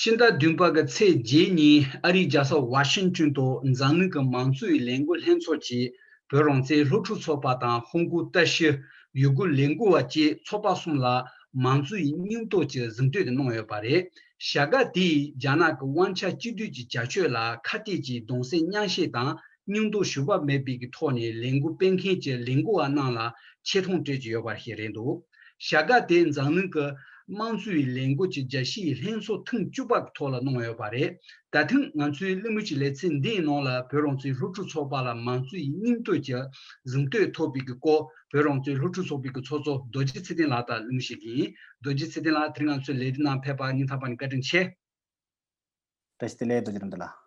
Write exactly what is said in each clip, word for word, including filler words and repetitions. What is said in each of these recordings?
ཕྱི་ཟླ་བདུན་པ་གི་ཚེས་བརྒྱད་ཉིན་ཨ་རིའི་རྒྱལ་ས་ཝ་ཤིང་ཏོན་དུ་འཛམ་གླིང་གི་མང་གཙོའི་ལས་འགུལ་ལྷན་ཚོགས་ཀྱིས་བོད་རང་བཙན་སློབ་ཕྲུག་ཚོགས་པ་དང་ཧོང་ཀོང་ལྟ་ཞིབ་ཡུ་གུར་ལས་འགུལ་བ་བཅས་ཚོགས་པ་གསུམ་ལ་མང་གཙོའི་སྙིང་སྟོབས་ཀྱི་གཟེངས་བསྟོད་དེ་གནང་ཡོད་པ་རེད། བྱ་དགའ་དེས་རྒྱ་ནག་གི་དབང་ཆ་གཅིག་སྡུད་ཀྱི་བྱ་སྤྱོད་ལ་ཁ་གཏད་ཀྱིས་གདུང་སེམས་མཉམ་བསྐྱེད་དང་སྙིང་སྟོབས་ཞུམ་པ་མེད་པའི་གི་ཐོག་ནས་ལས་འགུལ་སྤེལ་མཁན་གྱི་ལས་འགུལ་བ་རྣམས་ལ་ཆེ་མཐོང་སྤྲད་ཀྱི་ཡོད་པ་ཞིག་རེད་འདུག་བྱ་དགའ་དེ་འཛམ་གླིང་གི་དམངས་གཙོའི་ལས་འགུལ་གྱི་རྒྱལ་སྤྱིའི་ལྷན་ཚོགས་ཐེངས་བཅུ་པ་གི་ཐོག་ལ་གནང་ཡོད་པ་རེད། ད་ཐེངས་ང་ཚོའི་གླེང་མོལ་གྱི་ལེ་ཚན་འདིའི་ནང་ལ་བོད་རང་བཙན་སློབ་ཕྲུག་ཚོགས་པ་ལ་མང་གཙོའི་སྙིང་སྟོབས་ཀྱི་གཟེངས་བསྟོད་ཐོབ་པའི་གི་སྐོར་བོད་རང་བཙན་སློབ་ཕྲུག་ཚོགས་པའི་གི་ཚོགས་གཙོ་རྡོ་རྗེ་ཚེ་བརྟན་ལགས་དང་གླེང་མོལ་བྱེད་ཀྱི་ཡིན། རྡོ་རྗེ་ཚེ་བརྟན་ལགས་དེ་རིང་ང་ཚོའི་ལས་རིམ་ནང་ཕེབས་པར་སྙིང་ཐག་པ་ནས་བཀའ་དྲིན་ཆེ། བཀྲ་ཤིས་བདེ་ལེགས། རྡོ་རྗེ་རིན་པོ་ཆེ་ལགས།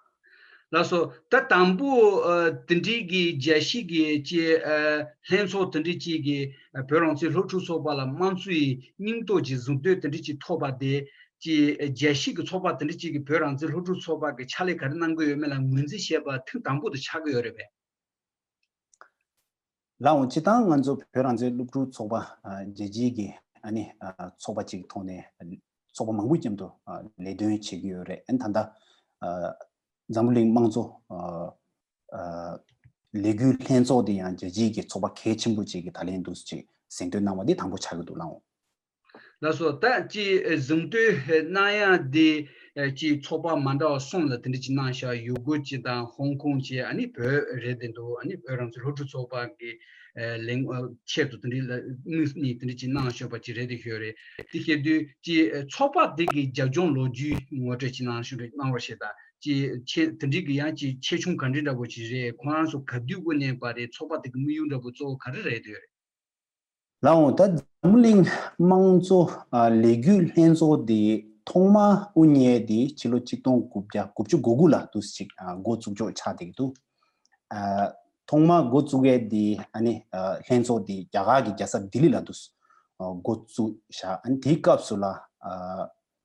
ལགས་སོ། ད་དང་པོ་ཨ་དེ་འདྲའི་གི་རྒྱལ་སྤྱི་གི་ཅི་ཨ་ལྷན་ཚོགས་དེ་འདྲའི་ཅིག་གི་ཨ་བོད་རང་བཙན་སློབ་ཕྲུག་ཚོགས་པ་ལ་དམངས་གཙོའི་སྙིང་སྟོབས་ཀྱི་གཟེངས་བསྟོད་དེ་འདྲའི་ཅིག་ཐོབ་པ་དེ་ཅི་རྒྱལ་སྤྱི་གི་ཚོགས་པ་དེ་འདྲའི་ཅིག་གི་བོད་རང་བཙན་སློབ་ཕྲུག་ཚོགས་པ་གི་ཕྱག་ལས་ག་རེ་གནང་གི་ཡོད་མེད་ལ་ངོས་འཛིན་བྱས་པ་ཐེངས་དང་པོ་དེ་ཆགས་ཀྱི་ཡོད་རེད་པས། ལགས་འོང་། སྤྱིར་བཏང་ང་ཚོ་བོད་རང་བཙན་སློབ་ཕྲུག་ཚོགས་པ་ཨ་རྒྱལ་སྤྱིའི་གི་ཨ་ནི་ཨ་ཚོགས་པ་ཅིག་ཐོག་ནས་ཚོགས་པ་མང་པོའི་མཉམ་དུ་ཨ་ལས་དོན་བྱེད་ཀྱི་ཡོད་རེད། ཨ་ནི་ད་ལྟ་ཨ་འཛམ་བུ་གླིང་དམངས་གཙོ་ཨ་ཨ་ལས་འགུལ་ལྷན་ཚོགས་དེ་ཡང་རྒྱལ་སྤྱིའི་གི་ཚོགས་པ་གལ་ཆེན་པོ་ཅིག་གི་ད་ལན་འདུག་ཅིག་གཟེངས་བསྟོད་གནང་བ་འདི་དང་པོ་ཆགས་ཀྱི་འདུག་ལགས་འོང་། ལགས་སོ། ད་ཅི་གཟེངས་བསྟོད་གནང་ཡག་འདི་ཅི་ཚོགས་པ་མ་འདྲ་བ་གསུམ་ལ་དེ་འདྲ་ཅིག་གནང་ཤག་ཡུ་གུར་ཅིག་དང་ཧོང་ཀོང་ཅིག་ཨ་ནི་བོད་རེད་དེ་འདུག་ཨ་ནི་བོད་རང་བཙན་སློབ་ཕྲུག་ཚོགས་པ་གི་ལས་ཆེད་དུ་དེ་འདྲ་ལ་དམིགས་ནས་དེ་འདྲ་ཅིག་གནང་ཤོག་པ་ཅིག་རེད་དེ་ཤོད་རེད། དེ་བཤད་དུས་ཅི་ཚོགས་པ་དེ་གི་རྒྱབ་ལྗོངས་ལོ་རྒྱུས་ངོ་སྤྲོད་ཅིག་གནང་ཤོག་རེད། གནང་བར་བཤད་དང་ཅི་ཆེ་དེ་འདྲ་གི་ཡང་ཅི་ཆེ་ཆུང་ག་འདྲ་འདྲ་པོ་ཅིག་རེད། ཁོ་རང་ཚོ་ག་དུས་དབུ་བརྙེས་པ་རེད། ཚོགས་པ་དེ་གི་དམིགས་ཡུལ་འདྲ་པོ་གཙོ་བོ་ག་རེ་རེད་དེ་ཡོད་རེད། ལགས་འོང་། ད་འཛམ་བུ་གླིང་དམངས་གཙོ་ཨ་ལས་འགུལ་ལྷན་ཚོགས་འདི་ཐོག་མ་དབུ་བརྙེས་འདི་ཕྱི་ལོ་ཆིག་སྟོང་དགུ་བརྒྱ་དགུ་བཅུ་གོ་དགུ་ལ་འདུག་ཅིག་ཨ་འགོ་བཙུགས་ཕྱོགས་ཆགས་བསྡད་ཀྱི་འདུག་ཨ་ཐོག་མ་འགོ་བཙུགས་ཡས་འདི་ཨ་ནི་ཨ་ལྷན་ཚོགས་འདི་རྒྱ་གར་གྱི་རྒྱལ་ས་ལྡི་ལི་ལ་འདུག་ཨ་འགོ་བཙུགས་བཞག་ཨ་ནི་དེའི་སྐབས་སུ་ལ་ཨ་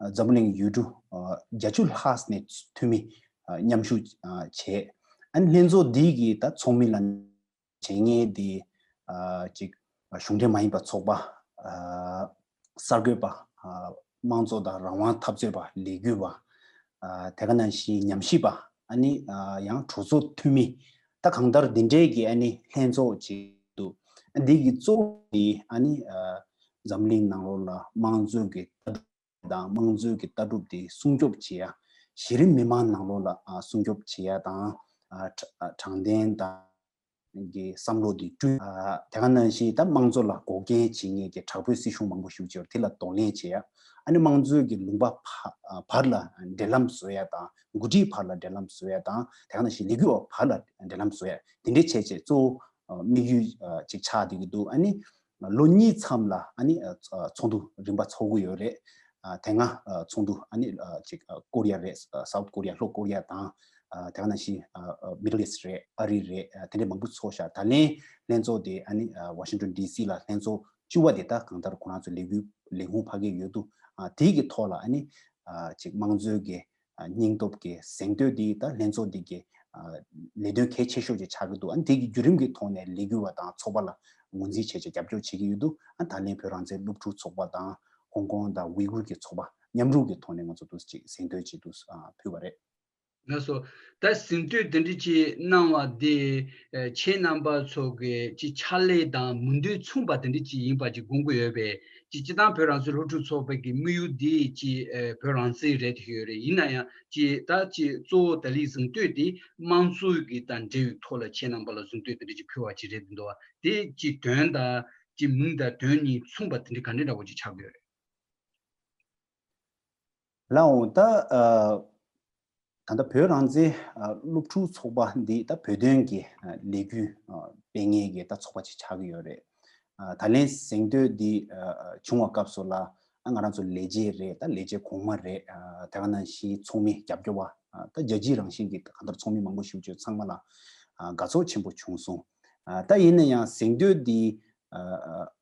འཛམ་བུ་གླིང་ཡུལ་གྲུ་ཨ་བརྒྱད་ཅུ་ལྷག་ནས་འཐུས་མི་ཨ་མཉམ་ཞུགས་ཨ་བྱས། ཨ་ནི་ལྷན་ཚོགས་འདི་གི་ད་ཚོགས་མི་ལ་བྱེད་མཁན་དེ་ཨ་ཅིག་གཞུང་འབྲེལ་མ་ཡིན་པ་ཚོགས་པ། ཨ་གསར་འགོད་པ། ཨ་དམངས་གཙོ་དང་རང་དབང་འཐབ་རྩོད་པ། ལས་འགུལ་བ། ཨ་དེ་ག་ནང་བཞིན་ཉམས་ཞིབ་པ། ཨ་ནི་ཨ་ཡང་གྲོས་ཚོགས་འཐུས་མི། ད་གང་ལྟར་འདི་འདྲའི་གི་ཨ་ནི་ལྷན་ཚོགས་ཅིག་འདུག་ཨ་འདི་གི་གཙོ་བོ་དེ་ཨ་ནི་ཨ་འཛམ་གླིང་ནང་ལོགས་ལ་དམངས་གཙོ་གི་ལྟ་གྲུབ་དང་དམངས་གཙོའི་གི་ལྟ་གྲུབ་དེ་སྲུང་སྐྱོབ་བྱེད་ཡ། གཞི་རིམ་མི་མང་ནང་ལོགས་ལ་ཨ་སྲུང་སྐྱོབ་བྱེད་ཡ་དང་། ཨ་དྲ་ཨ་དྲང་བདེན་དང་གི་བསམ་བློ་དེ་བསྐྲུན། ཨ་དེ་ག་ནང་བཞིན་ད་དམངས་གཙོ་ལ་འགོག་རྐྱེན་བྱེད་མཁན་གྱི་དྲག་པོའི་སྲིད་གཞུང་མང་པོ་ཞིག་ཡོད་དེ་ལ་གདོང་ལེན་བྱེད་ཡ། ཨ་ནི་དམངས་གཙོའི་གི་ལུང་པ་ཕ་ཨ་བར་ལ་འབྲེལ་ལམ་བཟོ་ཡ་དང་། འགོ་ཁྲིད་བར་ལ་འབྲེལ་ལམ་བཟོ་ཡ་དང་། དེ་ག་ནང་བཞིན་ལས་འགུལ་བ་བར་ལ་འབྲེལ་ལམ་བཟོ་ཡ། དེ་འདྲའི་བྱས་བྱས་གཙོ་བོ་ཨ་དམིགས་ཡུལ་ཨ་ཅིག་ཆགས་བསྡད་ཀྱི་འདུག་ཨ་ནི་ལོ་གཉིས་མཚམས་ལ་ཨ་ནི་ཨ་ཚོགས་འདུ་རིམ་པ་ཚོགས་ཀྱི་ཡོད་རེད། ཨ་དེ་སྔ་ཨ་ཚོགས་འདུ་ཨ་ནི་ཨ་ཅིག་ཨ་ཀོ་རི་ཡ་རེད། ཨ་སའུ་ཐི་ཀོ་རི་ཡ། ལྷོ་ཀོ་རི་ཡ་དང་། ཨ་དེ་ག་ནང་བཞིན་ཨ་ཨ་མི་ཌལ་ཨིསྟ་རེད། ཨ་རི་རེད། ཨ་དེ་འདྲའི་མང་པོ་ཚོགས་ཤག་ད་ལན་ལྷན་ཚོགས་དེ་ཨ་ནི་ཨ་ཝ་ཤིང་ཏོན་ཌི་སི་ལ་ལྷན་ཚོགས་བཅུ་པ་དེ་ད་གང་ལྟར་ཁོ་རང་ཚོ་ལས་འགུལ་ལས་ཁུངས་ཕ་གིར་ཡོད་འདུག་ཨ་དེ་གི་ཐོག་ལ་ཨ་ནི་ཨ་ཅིག་དམངས་གཙོའི་གི་སྙིང་སྟོབས་ཀྱི་གཟེངས་བསྟོད་འདི་ད་ལྷན་ཚོགས་འདི་གི་ལས་དོན་གལ་ཆེ་ཤོས་ཅིག་ཆགས་ཀྱི་འདུག་ཨ་ནི་དེ་གི་བརྒྱུད་རིམ་གྱི་ཐོག་ནས་ལས་འགུལ་བ་དང་ཚོགས་པ་ལ་ངོས་འཛིན་བྱས་བྱས་རྒྱབ་སྐྱོར་བྱེད་ཀྱི་ཡོད་འདུག་ཨ་ནི་ད་ལན་བོད་རང་བཙན་སློབ་ཕྲུག་ཚོགས་པ་དང་ཧོང་ཀོང་དང་ཝི་གུར་གྱི་ཚོགས་པ་མཉམ་རུབ་ཀྱི་ཐོག་ནས་ང་ཚོ་འདུག་ཅིག་གཟེངས་བསྟོད་ཅིག་འདུག་ཕུལ་བ་རེད། ལགས་སོ། ད་གཟེངས་བསྟོད་འདི་འདྲ་ཅིག་གནང་བ་འདི་ཨ་ཁྱེད་རྣམ་པ་ཚོ་གི་ཅིག་ཕྱག་ལས་དང་མི་འདོད་མཚུངས་པ་དེ་འདྲ་ཅིག་ཡིན་པ་ཅིག་དགོངས་ཀྱི་ཡོད་པས། ཅིག་སྤྱིར་བཏང་བོད་རང་བཙན་སློབ་ཕྲུག་ཚོགས་པའི་གི་དམིགས་ཡུལ་འདི་ཅིག་ཨ་བོད་རང་བཙན་རེད་དེ་ཡོད་རེད། ཡིན་ན་ཡང་ཅིག་ད་ཅིག་གཙོ་བོ་ད་ལན་གཟེངས་བསྟོད་དེ་དམངས་གཙོའི་གི་དང་འབྲེལ་བའི་ཐོག་ལ་ཁྱེད་རྣམ་པ་ལ་གཟེངས་བསྟོད་དེ་འདྲ་ཅིག་ཕུལ་བ་ཅིག་རེད་འདུག་བ། དེ་ཅིག་དོན་དང་ཅིག་མིང་དང་དོན་གཉིས་མཚུངས་པ་དེ་འདྲ་ག་འདྲ་འདྲ་པོ་ཅིག་ཆགས་ཀྱི་ཡོད་རེད། ལགས་འོང་། ད་ཨ་ད་ལྟ་བོད་རང་བཙན་ཨ་སློབ་ཕྲུག་ཚོགས་པ་འདི་ད་བོད་དོན་གྱི་ཨ་ལས་འགུལ་ཨ་སྤེལ་མཁན་གྱི་ད་ཚོགས་པ་ཅིག་ཆགས་ཀྱི་ཡོད་རེད། ཨ་ད་ལན་གཟེངས་བསྟོད་འདི་ཨ་བྱུང་བ་སྐབས་སུ་ལ་ཨ་ང་རང་ཚོ་ལས་བྱེད་རེད། ད་ལས་བྱེད་གོང་མ་རེད། ཨ་དེ་ག་ནང་བཞིན་ཚོགས་མི་རྒྱབ་སྐྱོར་བ། ཨ་ད་རྒྱལ་སྤྱིའི་རང་བཞིན་གྱི་གང་ལྟར་ཚོགས་མི་མང་པོ་ཞིག་བྱོས། ཚང་མ་ལ་ཨ་དགའ་ཚོར་ཆེན་པོ་བྱུང་སོང་། ཨ་ད་ཡིན་ན་ཡང་གཟེངས་བསྟོད་འདི་ཨ་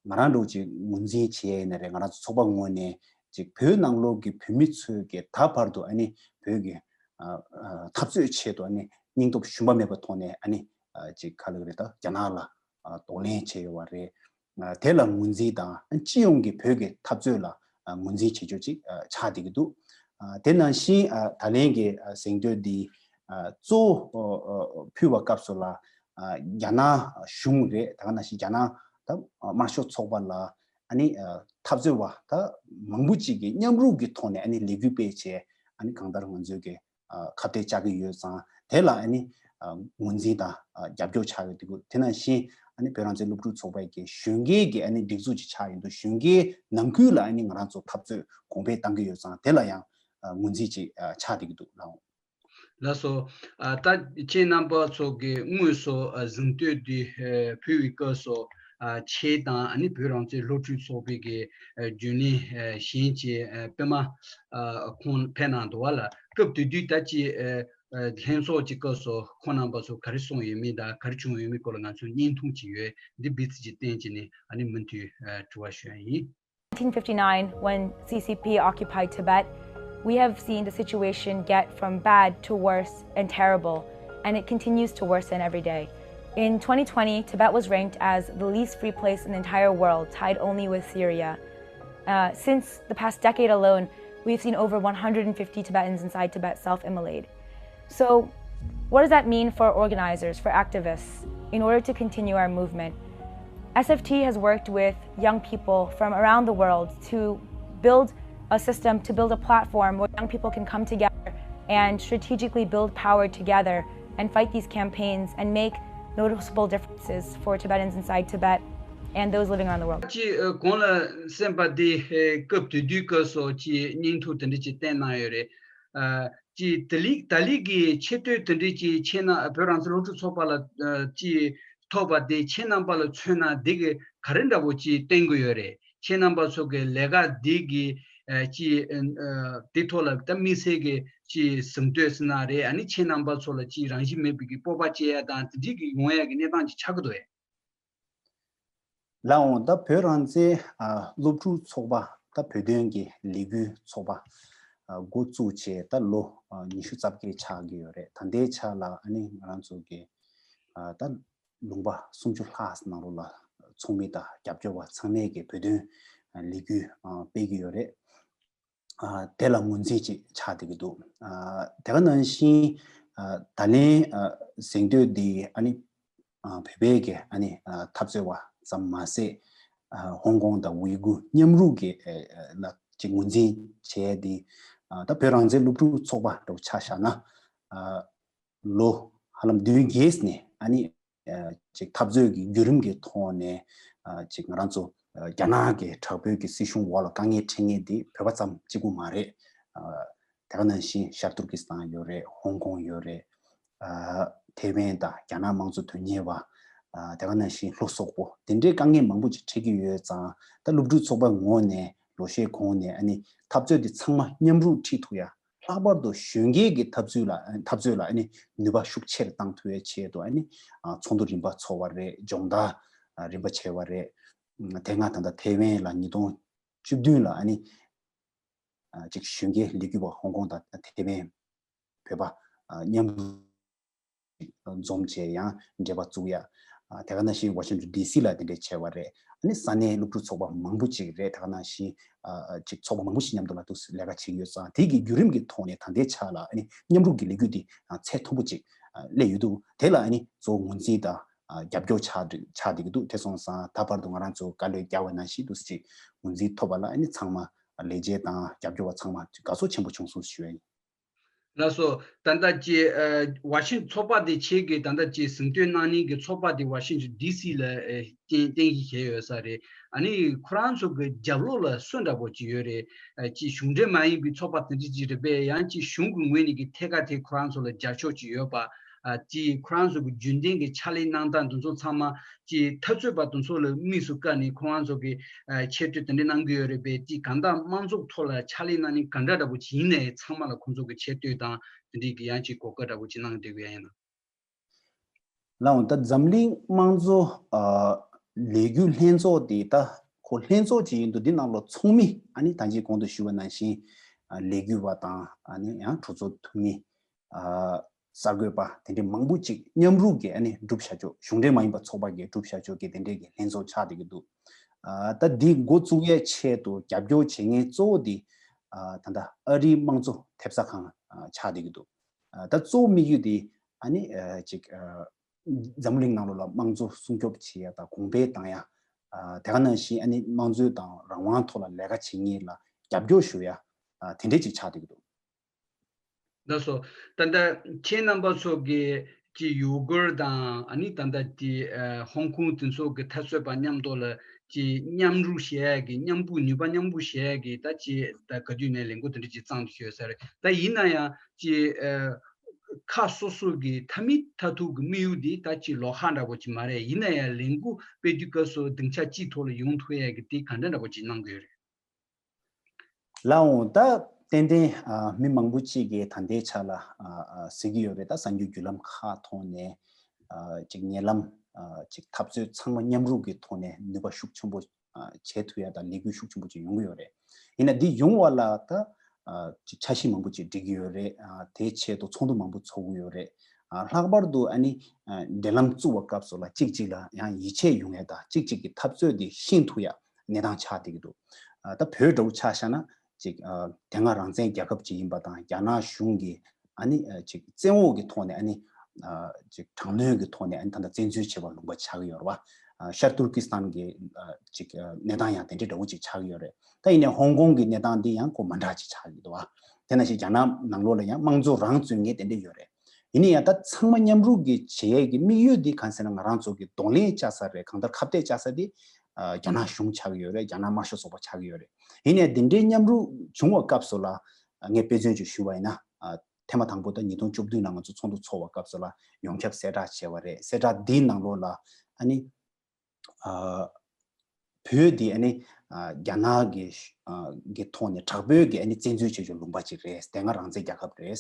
ང་རང་འདྲ་བོ་ཅིག་ངོས་འཛིན་བྱས་ཡིན་ན་རེད། ང་རང་ཚོ་ཚོགས་པ་ངོས་ནས་ཅིག་བོད་ནང་ལོགས་ཀྱི་བོད་མི་ཚོས་ཀྱི་ད་བར་དུ་ཨ་ནི་བོད་ཀྱི་ཨ་ཨ་འཐབ་རྩོད་ཆེད་དུ་ཨ་ནི་སྙིང་སྟོབས་ཞུམ་པ་མེད་པའི་ཐོག་ནས་ཨ་ནི་ཨ་ཅིག་ག་རེ་ལབ་དགོས་རེད། ད་རྒྱ་ནག་ལ་ཨ་གདོང་ལེན་བྱས་ཡོད་པ་རེད། ཨ་དེ་ལ་ངོས་འཛིན་དང་སྤྱི་ཡོངས་ཀྱི་བོད་ཀྱི་འཐབ་རྩོད་ལ་ཨ་ངོས་འཛིན་བྱེད་རྒྱུ་ཅིག་ཨ་ཆགས་བསྡད་ཀྱི་འདུག་ཨ་དེ་ནང་བཞིན་ཨ་ད་ལན་གྱི་ཨ་གཟེངས་བསྟོད་འདི་ཨ་གཙོ་བོ་ཨ་ཨ་ཕུལ་བའི་སྐབས་སུ་ལ་ཨ་རྒྱ་ནག་གཞུང་རེད། ད་ག་ནང་བཞིན་རྒྱ་ནག་ད་དམར་ཤོག་ཚོགས་པ་ལ་ཨ་ནི་ཨ་འཐབ་རྩོད་པ་ད་མང་པོ་ཅིག་གིས་མཉམ་རུབ་ཀྱི་ཐོག་ནས་ཨ་ནི་ལས་འགུལ་སྤེལ་བྱས། ཨ་ནི་གང་ལྟར་ང་ཚོའི་གི་ཨ་ཁ་གཏད་བཅག་གི་ཡོད་ཙང་། དེ་ལ་ཨ་ནི་ཨ་ངོས་འཛིན་དང་ཨ་རྒྱབ་སྐྱོར་ཆགས་ཡོད་འདུག་དེ་ནང་བཞིན་ཨ་ནི་བོད་རང་བཙན་སློབ་ཕྲུག་ཚོགས་པའི་གི་གཞོན་སྐྱེས་ཀྱི་ཨ་ནི་སྒྲིག་འཛུགས་ཅིག་ཆགས་ཡོད་འདུག་གཞོན་སྐྱེས་ནང་ཁུལ་ལ་ཨ་ནི་ང་རང་ཚོ་འཐབ་རྩོད་གོང་འཕེལ་བཏང་གི་ཡོད་ཙང་། དེ་ལ་ཡང་ཨ་ངོས་འཛིན་ཅིག་ཨ་ཆགས་བསྡད་ཀྱི་འདུག་ལགས། ལགས་སོ། ཨ་ད་ཁྱེད་རྣམ་པ་ཚོ་གི་དངོས་སུ་ཨ་གཟེངས་བསྟོད་འདི་ཨ་ཕུལ་བའི་སྐབས་སུ་ཨ་ཁྱེད་དང་ཨ་ནི་བོད་རང་བཙན་སློབ་ཕྲུག་ཚོགས་པའི་གི་ཨ་རྒྱུན་ལས་ཨ་གཞན་གྱི་ཨ་པད་མ་ཨ་ཁོང་ཕེབས་གནང་འདུག་བ་ལ། སྐབས་དེ་དུས་ད་ཅི་ཨ་ཨ་ལྷན་ཚོགས་ཀྱི་སྐབས་སུ་ཁོང་རྣམ་པ་ཚོ་ག་རེ་གསུངས་ཡོད་མེད་དང་ག་རེ་བྱུང་ཡོད་མེད་སྐོར་ལ་ང་ཚོས་བརྙན་ཐུང་ཅིག་ཡོད། འདི་སྦས་ཚིགས་ཅིག་བསྟན་བྱས་ནས་ཨ་ནི་མུ་མཐུད་ཨ་དྲི་བ་ཞུ་ཡ་ཡིན། nineteen fifty-nine, when C C P occupied Tibet, we have seen the situation get from bad to worse and terrible, and it continues to worsen every day. In twenty twenty, Tibet was ranked as the least free place in the entire world, tied only with Syria. Uh, since the past decade alone, we've seen over one hundred fifty Tibetans inside Tibet self immolate. So, what does that mean for organizers, for activists, in order to continue our movement? S F T has worked with young people from around the world to build a system, to build a platform where young people can come together and strategically build power together and fight these campaigns and make noticeable differences for Tibetans inside Tibet and those living around the world. ཅི་གོང་ལ་གསན་པ་དེ་སྐབས་དེ་དུས་སྐབས་སུ་ཅི་བརྙན་ཐུང་དེ་འདྲ་ཅིག་བསྟན་གནང་ཡོད་རེད། ཅི་ད་ལི་ད་ལི་གི་ཆེ་བསྟོད་དེ་འདྲ་ཅིག་ཆེ་ན་བོད་རང་བཙན་སློབ་ཕྲུག་ཚོགས་པ་ལ་ཅི་ཐོབ་པ་དེ་ཁྱེད་རྣམ་པ་ལ་མཚོན་ན་དེ་གི་ག་རེ་འདྲ་པོ་ཅིག་བསྟན་གི་ཡོད་རེད། ཁྱེད་རྣམ་པ་ཚོ་གི་ལས་ཀ་དེ་གི་ཅི་དེ་ཐོག་ལ་ད་དམིགས་བསལ་གི་ཅི་གཟེངས་བསྟོད་ཟེར་ན་རེད། ཨ་ནི་ཁྱེད་རྣམ་པ་ཚོ་ལ་ཅི་རང་བཞིན་མེད་པའི་གི་སྤོབས་པ་སྐྱེ་ཡ་དང་དེ་འདྲ་གི་ཡོང་ཡ་གི་གནས་སྟངས་ཅིག་ཆགས་གི་འདུག་ཨེ། ལགས་འོང་། ད་བོད་རང་བཙན་ཨ་སློབ་ཕྲུག་ཚོགས་པ་ད་བོད་དོན་གྱི་ལས་འགུལ་ཚོགས་པ་ཨ་འགོ་བཙུགས་བྱས་ད་ལོ་ཨ་ཉི་ཤུ་རྩ་བརྒྱད་ཆགས་ཀྱི་ཡོད་རེད། ད་ལྟའི་ཆ་ལ་ཨ་ནི་ང་རང་ཚོ་གི་ཨ་ད་ལུང་པ་སུམ་ཅུ་ལྷག་ནང་ལོགས་ལ་ཚོགས་མི་དང་རྒྱབ་སྐྱོར་བ་ཚང་མས་ཀྱི་བོད་དོན་ཨ་ལས་འགུལ་ཨ་སྤེལ་གྱི་ཡོད་རེད། ཨ་དེ་ལ་ངོས་འཛིན་ཅིག་ཆགས་བསྡད་ཀྱི་འདུག་ཨ་དེ་ག་ནང་བཞིན་ཨ་ད་ལན་ཨ་གཟེངས་བསྟོད་འདི་ཨ་ནི་ཨ་བོད་པའི་གི་ཨ་ནི་ཨ་འཐབ་རྩོད་པ་ཙམ་མ་ཟད། ཨ་ཧོང་ཀོང་དང་ཝི་གུ་མཉམ་རུབ་ཀྱི་ཨ་ཨ་ལ་ཅིག་ངོས་འཛིན་བྱས་ཏེ། ཨ་ད་བོད་རང་བཙན་སློབ་ཕྲུག་ཚོགས་པ་འདྲ་བོ་ཆ་བཞག་ན། ཨ་ལོ་ཧ་ལམ་བདུན་བརྒྱད་ནས་ཨ་ནི་ཨ་ཅིག་འཐབ་རྩོད་ཀྱི་བརྒྱུད་རིམ་གྱི་ཐོག་ནས་ཨ་ཅིག་ང་རང་ཚོ་ཨ་རྒྱ་ནག་གི་དྲག་པོའི་གི་སྲིད་གཞུང་འོག་ལ་དཀའ་ངལ་འཕྲད་མཁན་དེ་བོད་པ་ཙམ་གཅིག་པུ་མ་རེད། ཨ་དེ་ག་ནང་བཞིན་ཤར་ཏུར་ཀི་སི་ཐན་ཡོད་རེད། ཧོང་ཀོང་ཡོད་རེད། ཨ་ཐེ་ཝན་དང་རྒྱ་ནག་དམངས་གཙོ་དོན་གཉེར་བ། ཨ་དེ་ག་ནང་བཞིན་ལྷོ་སོག་པོ། དེ་འདྲའི་དཀའ་ངལ་མང་པོ་ཅིག་འཕྲད་ཀྱི་ཡོད་ཙང་། ད་སློབ་ཕྲུག་ཚོགས་པ་ངོས་ནས་ལོ་ཤས་གོང་ནས་ཨ་ནི་འཐབ་རྩོད་དེ་ཚང་མ་མཉམ་རུབ་ཁྲིད་ཐུབ་ཡ། ལྷག་པར་དུ་གཞོན་སྐྱེས་ཀྱི་འཐབ་རྩོད་ལ་འཐབ་རྩོད་ལ་ཨ་ནི་ནུས་པ་ཤུགས་ཆེར་བཏང་ཐུབ་ཡ་ཆེད་དུ་ཨ་ནི་ཨ་ཚོགས་འདུ་རིམ་པ་ཚོགས་པ་རེད། སྦྱོང་བརྡར་ཨ་རིམ་པ་བྱས་པ་རེད། དེ་སྔ་ད་ལྟ་ཐེ་ཝན་ལ་ཉིས་སྟོང་བཅུ་བདུན་ལ་ཨ་ནི་ཨ་ཅིག་གཞོན་སྐྱེས་ལས་འགུལ་བ་ཧོང་ཀོང་དང་ཐེ་ཝན་བོད་པ་ཨ་མཉམ་འཛོམས་བྱས་ཡང་འབྲེལ་བ་བཙུགས་ཡ། ཨ་དེ་ག་ནང་བཞིན་ཝ་ཤིང་ཊོན་ཌི་སི་ལ་དེ་འདྲས་བྱས་པ་རེད། ཨ་ནི་ས་གནས་སློབ་ཕྲུག་ཚོགས་པ་མང་པོ་ཅིག་རེད། དེ་ག་ནང་བཞིན་ཨ་ཅིག་ཚོགས་པ་མང་པོ་ཞིག་མཉམ་དུ་ལ་འདུག་ལས་ཀ་བྱེད་ཀྱི་ཡོད་ཙང་། དེ་གི་བརྒྱུད་རིམ་གྱི་ཐོག་ནས་ད་ལྟའི་ཆ་ལ་ཨ་ནི་མཉམ་རུབ་ཀྱི་ལས་འགུལ་འདི་ཨ་ཚད་མཐོན་པོ་ཅིག་ཨ་སླེབས་ཡོད་འདུག་དེ་ལ་ཨ་ནི་གཙོ་བོ་ངོས་འཛིན་དང་ཨ་རྒྱབ་སྐྱོར་ཆགས་ཆགས་བསྡད་ཀྱི་འདུག་དེ་སོང་ཙང་ད་བར་དུ་ང་རང་ཚོ་ག་ལེར་རྒྱབ་པ་ནང་བཞིན་འདུག་ཅིག་ངོས་འཛིན་ཐོབ་པ་ལ་ཨ་ནི་ཚང་མ་ལས་བྱེད་དང་རྒྱབ་སྐྱོར་བ་ཚང་མ་དགའ་ཚོར་ཆེན་པོ་བྱུང་སོང་ཞུ་ཡ་ཡིན། ལགས་སོ། ད་ལྟ་ཀྱི་ཨ་ཝ་ཤིང་ཚོགས་པ་དེ་ཁྱེད་ཀྱིས་ད་ལྟ་ཀྱི་གཟེངས་བསྟོད་གནང་མཁན་གྱི་ཚོགས་པ་དེ་ཝ་ཤིང་ཊོན་ཌི་སི་ལ་ཨ་རྟེན་རྟེན་གཞི་བྱས་ཡོད་ས་རེད། ཨ་ནི་ཁོ་རང་ཚོ་གི་རྒྱབ་ལོགས་ལ་སུ་འདྲ་པོ་ཅིག་ཡོད་རེད། ཨ་ཀྱི་གཞུང་འབྲེལ་མ་ཡིན་པའི་ཚོགས་པ་དེ་འདྲ་ཅིག་རེད་པས། ཡང་ཀྱི་གཞུང་གི་ངོས་ནས་ཀྱི་ཐད་ཀར་དེ་ཁོ་རང་ཚོ་ལ་རྒྱབ་སྐྱོར་ཅིག་ཡོད་པ། ཨ་ཀྱི་ཁོ་རང་ཚོ་གི་རྒྱུན་ལྡན་གྱི་ཕྱག་ལས་གནང་སྟངས་དེ་ཚོ་ཚང་མ་ཀྱི་འཐབ་རྩོད་པ་དེ་ཚོ་ལ་དམིགས་སུ་བཀར་ནས་ཁོ་རང་ཚོ་གི་ཨ་ཆེ་བསྟོད་དེ་འདྲ་གནང་གི་ཡོད་རེད་པས། དེ་གང་ལྟར་དམངས་གཙོ་ཐོག་ལ་ཕྱག་ལས་གནང་མཁན་ག་འདྲ་འདྲ་པོ་ཅིག་ཡིན་ནའི་ཚང་མ་ལ་ཁོང་ཚོ་གི་ཆེ་བསྟོད་དང་དེ་འདྲའི་གི་ཡང་ཅིག་གོ་སྐབས་འདྲ་པོ་ཅིག་གནང་བསྡད་ཀྱི་ཡོད་ཡིན་ན། ལགས་འོང་། ད་འཛམ་གླིང་དམངས་གཙོ་ཨ་ལས་འགུལ་ལྷན་ཚོགས་དེ་ད་ཁོ་ལྷན་ཚོགས་ཅིག་ཡིན་འདུག་འདི་ནང་ལ་ཚོགས་མི་ཨ་ནི་ད་ཅི་གོང་དུ་ཞུས་པ་ནང་བཞིན་ཨ་ལས་འགུལ་བ་དང་ཨ་ནི་ཡང་གྲོས་ཚོགས་འཐུས་མི། ཨ་གསར་འགོད་པ་དེ་འདྲའི་མང་པོ་ཅིག་མཉམ་རུབ་ཀྱིས་ཨ་ནི་སྒྲུབ་བྱ་ཆོག་གཞུང་འབྲེལ་མ་ཡིན་པ་ཚོགས་པ་གིས་སྒྲུབ་བྱ་ཆོག་གི་དེ་འདྲའི་གི་ལྷན་ཚོགས་ཆགས་བསྡད་ཀྱི་འདུག་ཨ་ད་འདི་འགོ་བཙུགས་ཡས་ཆེད་དུ་རྒྱབ་སྐྱོར་བྱེད་མཁན་གཙོ་བོ་དེ་ ཨ་ད་ལྟ་ཨ་རིའི་དམངས་གཙོ་ཐེབས་རྩ་ཁང་ཨ་ཆགས་བསྡད་ཀྱི་འདུག་ཨ་ད་གཙོ་བོ་དམིགས་ཡུལ་དེ་ཨ་ནི་ཨ་ཅིག་ཨ་འཛམ་བུ་གླིང་ནང་ལོགས་ལ་དམངས་གཙོ་སྲུང་སྐྱོབ་བྱེད་ཡ་དང་གོང་འཕེལ་བཏང་ཡ། ཨ་དེ་ག་ནང་བཞིན་ཨ་ནི་དམངས་གཙོ་དང་རང་དབང་ཐོག་ལ་ལས་ཀ་བྱེད་མཁན་ལ་རྒྱབ་སྐྱོར་ཞུ་ཡ་ཨ་དེ་འདྲས་ཅིག་ཆགས་བསྡད་ཀྱི་འདུག་ལགས་སོ། ད་ལྟ་ཁྱེད་རྣམ་པ་ཚོ་གི་ཅི་ཡུ་གུར་དང་ཨ་ནི་ད་ལྟ་ཅི་ཨ་ཧོང་ཀོང་དེ་ཚོ་གི་འཐབ་རྩོད་པ་མཉམ་དུ་ལ་ཅི་མཉམ་རུབ་བྱེད་ཡ་གི་མཉམ་སྤུ་ནུས་པ་མཉམ་སྤུ་བྱེད་ཡ་གི་ད་ཅི་ད་ག་དུས་ནས་ལས་འགུལ་དེ་འདྲ་ཅི་བརྩམས་ཏེ་ཡོད་ས་རེད། ད་ཡིན་ན་ཡང་ཅི་ཨ་ཁ་སོ་སོ་གི་མཐའ་མི་མཐའ་ཐུག་གི་དམིགས་ཡུལ་འདི་ད་ཅི་ལོགས་ཀ་འདྲ་པོ་ཅིག་མ་རེད། ཡིན་ན་ཡང་ལས་འགུལ་སྤེལ་དུས་སྐབས་སུ་སྡིངས་ཆ་གཅིག་ཐོག་ལ་ཡོང་ཐུབ་ཡ་གི་དེ་ག་འདྲ་འདྲ་པོ་ཅིག་གནང་གི་ཡོད་རེད། ལགས་འོང་། ད་ཏན་ཏན་ཨ་མི་མང་པོ་ཅིག་གིས་ད་ལྟའི་ཆ་ལ་ཨ་ཨ་ཟེར་གྱི་ཡོད་རེད། ད་གསར་འགྱུར་བརྒྱུད་ལམ་ཁག་ཐོག་ནས་ཨ་ཅིག་ཉེ་ལམ་ཨ་ཅིག་འཐབ་རྩོད་ཚང་མ་མཉམ་རུབ་ཀྱི་ཐོག་ནས་ནུས་པ་ཤུགས་ཆེན་པོ་ཨ་བྱེད་ཐུབ་ཡ་དང་ལས་འགུལ་ཤུགས་ཆེན་པོ་ཅིག་ཡོང་གི་ཡོད་རེད། ཡིན་ན་འདི་ཡོང་བ་ལ་ད་ཨ་ཅིག་འཆར་གཞི་མང་པོ་ཅིག་སྒྲིག་གི་ཡོད་རེད། ཨ་དེའི་ཆེད་དུ་ཚོགས་འདུ་མང་པོ་ཚོགས་ཀྱི་ཡོད་རེད། ཨ་ལྷག་པར་དུ་ཨ་ནི་ཨ་འབྲེལ་ལམ་བཙུགས་པ་སྐབས་སུ་ལ་གཅིག་གཅིག་ལ་ཡང་ཡིད་ཆེས་ཡོང་ཡ་དང་གཅིག་གཅིག་གི་འཐབ་རྩོད་དེ་ཤེས་ཐུབ་ཡ་གནས་སྟངས་ཆགས་བསྡད་ཀྱི་འདུག་ཨ་ད་བོད་འདྲ་བོ་ཆ་བཞག་ན་ཅིག་ཨ་དེ་སྔ་རང་བཙན་རྒྱལ་ཁབ་ཅིག་ཡིན་པ་དང་རྒྱ་ནག་གཞུང་གིས་ཨ་ནི་ཨ་ཅིག་བཙན་འོག་གི་ཐོག་ནས་ཨ་ནི་ཨ་ཅིག་དྲག་གནོན་གྱི་ཐོག་ནས་ཨ་ནི་ད་ལྟ་བཙན་འཛུལ་བྱས་པ་ལུང་པ་ཆགས་ཀྱི་ཡོད་རེད་བ། ཨ་ཤར་ཏུར་ཀི་སི་ཐན་གྱི་ཨ་ཅིག་ཨ་གནས་སྟངས་ཡང་དེ་འདྲ་འདྲ་བོ་ཅིག་ཆགས་ཀྱི་ཡོད་རེད། ད་ཡིན་ནའི་ཧོང་ཀོང་གི་གནས་སྟངས་འདི་ཡང་ཁོ་མ་འདྲ་ཅིག་ཆགས་ཀྱི་འདུག་བ། དེ་ནང་བཞིན་རྒྱ་ནག་ནང་ལོགས་ལ་ཡང་དམངས་གཙོ་རང་རྩོད་མཁན་དེ་འདྲ་ཡོད་རེད། ཡིན་ན་ཡང་ད་ཚང་མ་མཉམ་རུབ་ཀྱི་བྱེད་ཡས་ཀྱི་དམིགས་ཡུལ་འདི་གང་ཟེར་ན་ང་རང་ཚོ་གི་གདོང་ལེན་བྱ་ས་རེད། གང་ལྟར་ཁ་གཏད་བཅག་ས་འདི་ཨ་རྒྱ་ནག་གཞུང་ཆགས་ཀྱི་ཡོད་རེད། རྒྱ་ནག་དམར་ཤོག་ཚོགས་པ་ཆགས་ཀྱི་ཡོད་རེད། ཡིན་ནའི་འདི་འདྲའི་མཉམ་རུབ་བྱུང་བ་སྐབས་སུ་ལ་ངས་དཔེ་མཚོན་ཅིག་ཞུས་པ་ཡིན་ན་ཨ་ཐེངས་མ་དང་པོ་ད་ཉིས་སྟོང་བཅུ་བདུན་ལ་ང་ཚོ་ཚོགས་འདུ་ཚོགས་པ་སྐབས་སུ་ལ་ཡོངས་ཁྱབ་གསལ་བསྒྲགས་བྱས་པ་རེད། གསལ་བསྒྲགས་འདིའི་ནང་ལོགས་ལ་ཨ་ནི་ཨ་བོད་འདི་ཨ་ནི་ཨ་རྒྱ་ནག་གི་ཨ་གི་ཐོག་ནས་དྲག་པོའི་གི་ཨ་ནི་བཙན་འཛུལ་བྱེད་ཆོག་ལུང་པ་ཅིག་རེད། དེ་སྔ་རང་བཙན་རྒྱལ་ཁབ་རེད།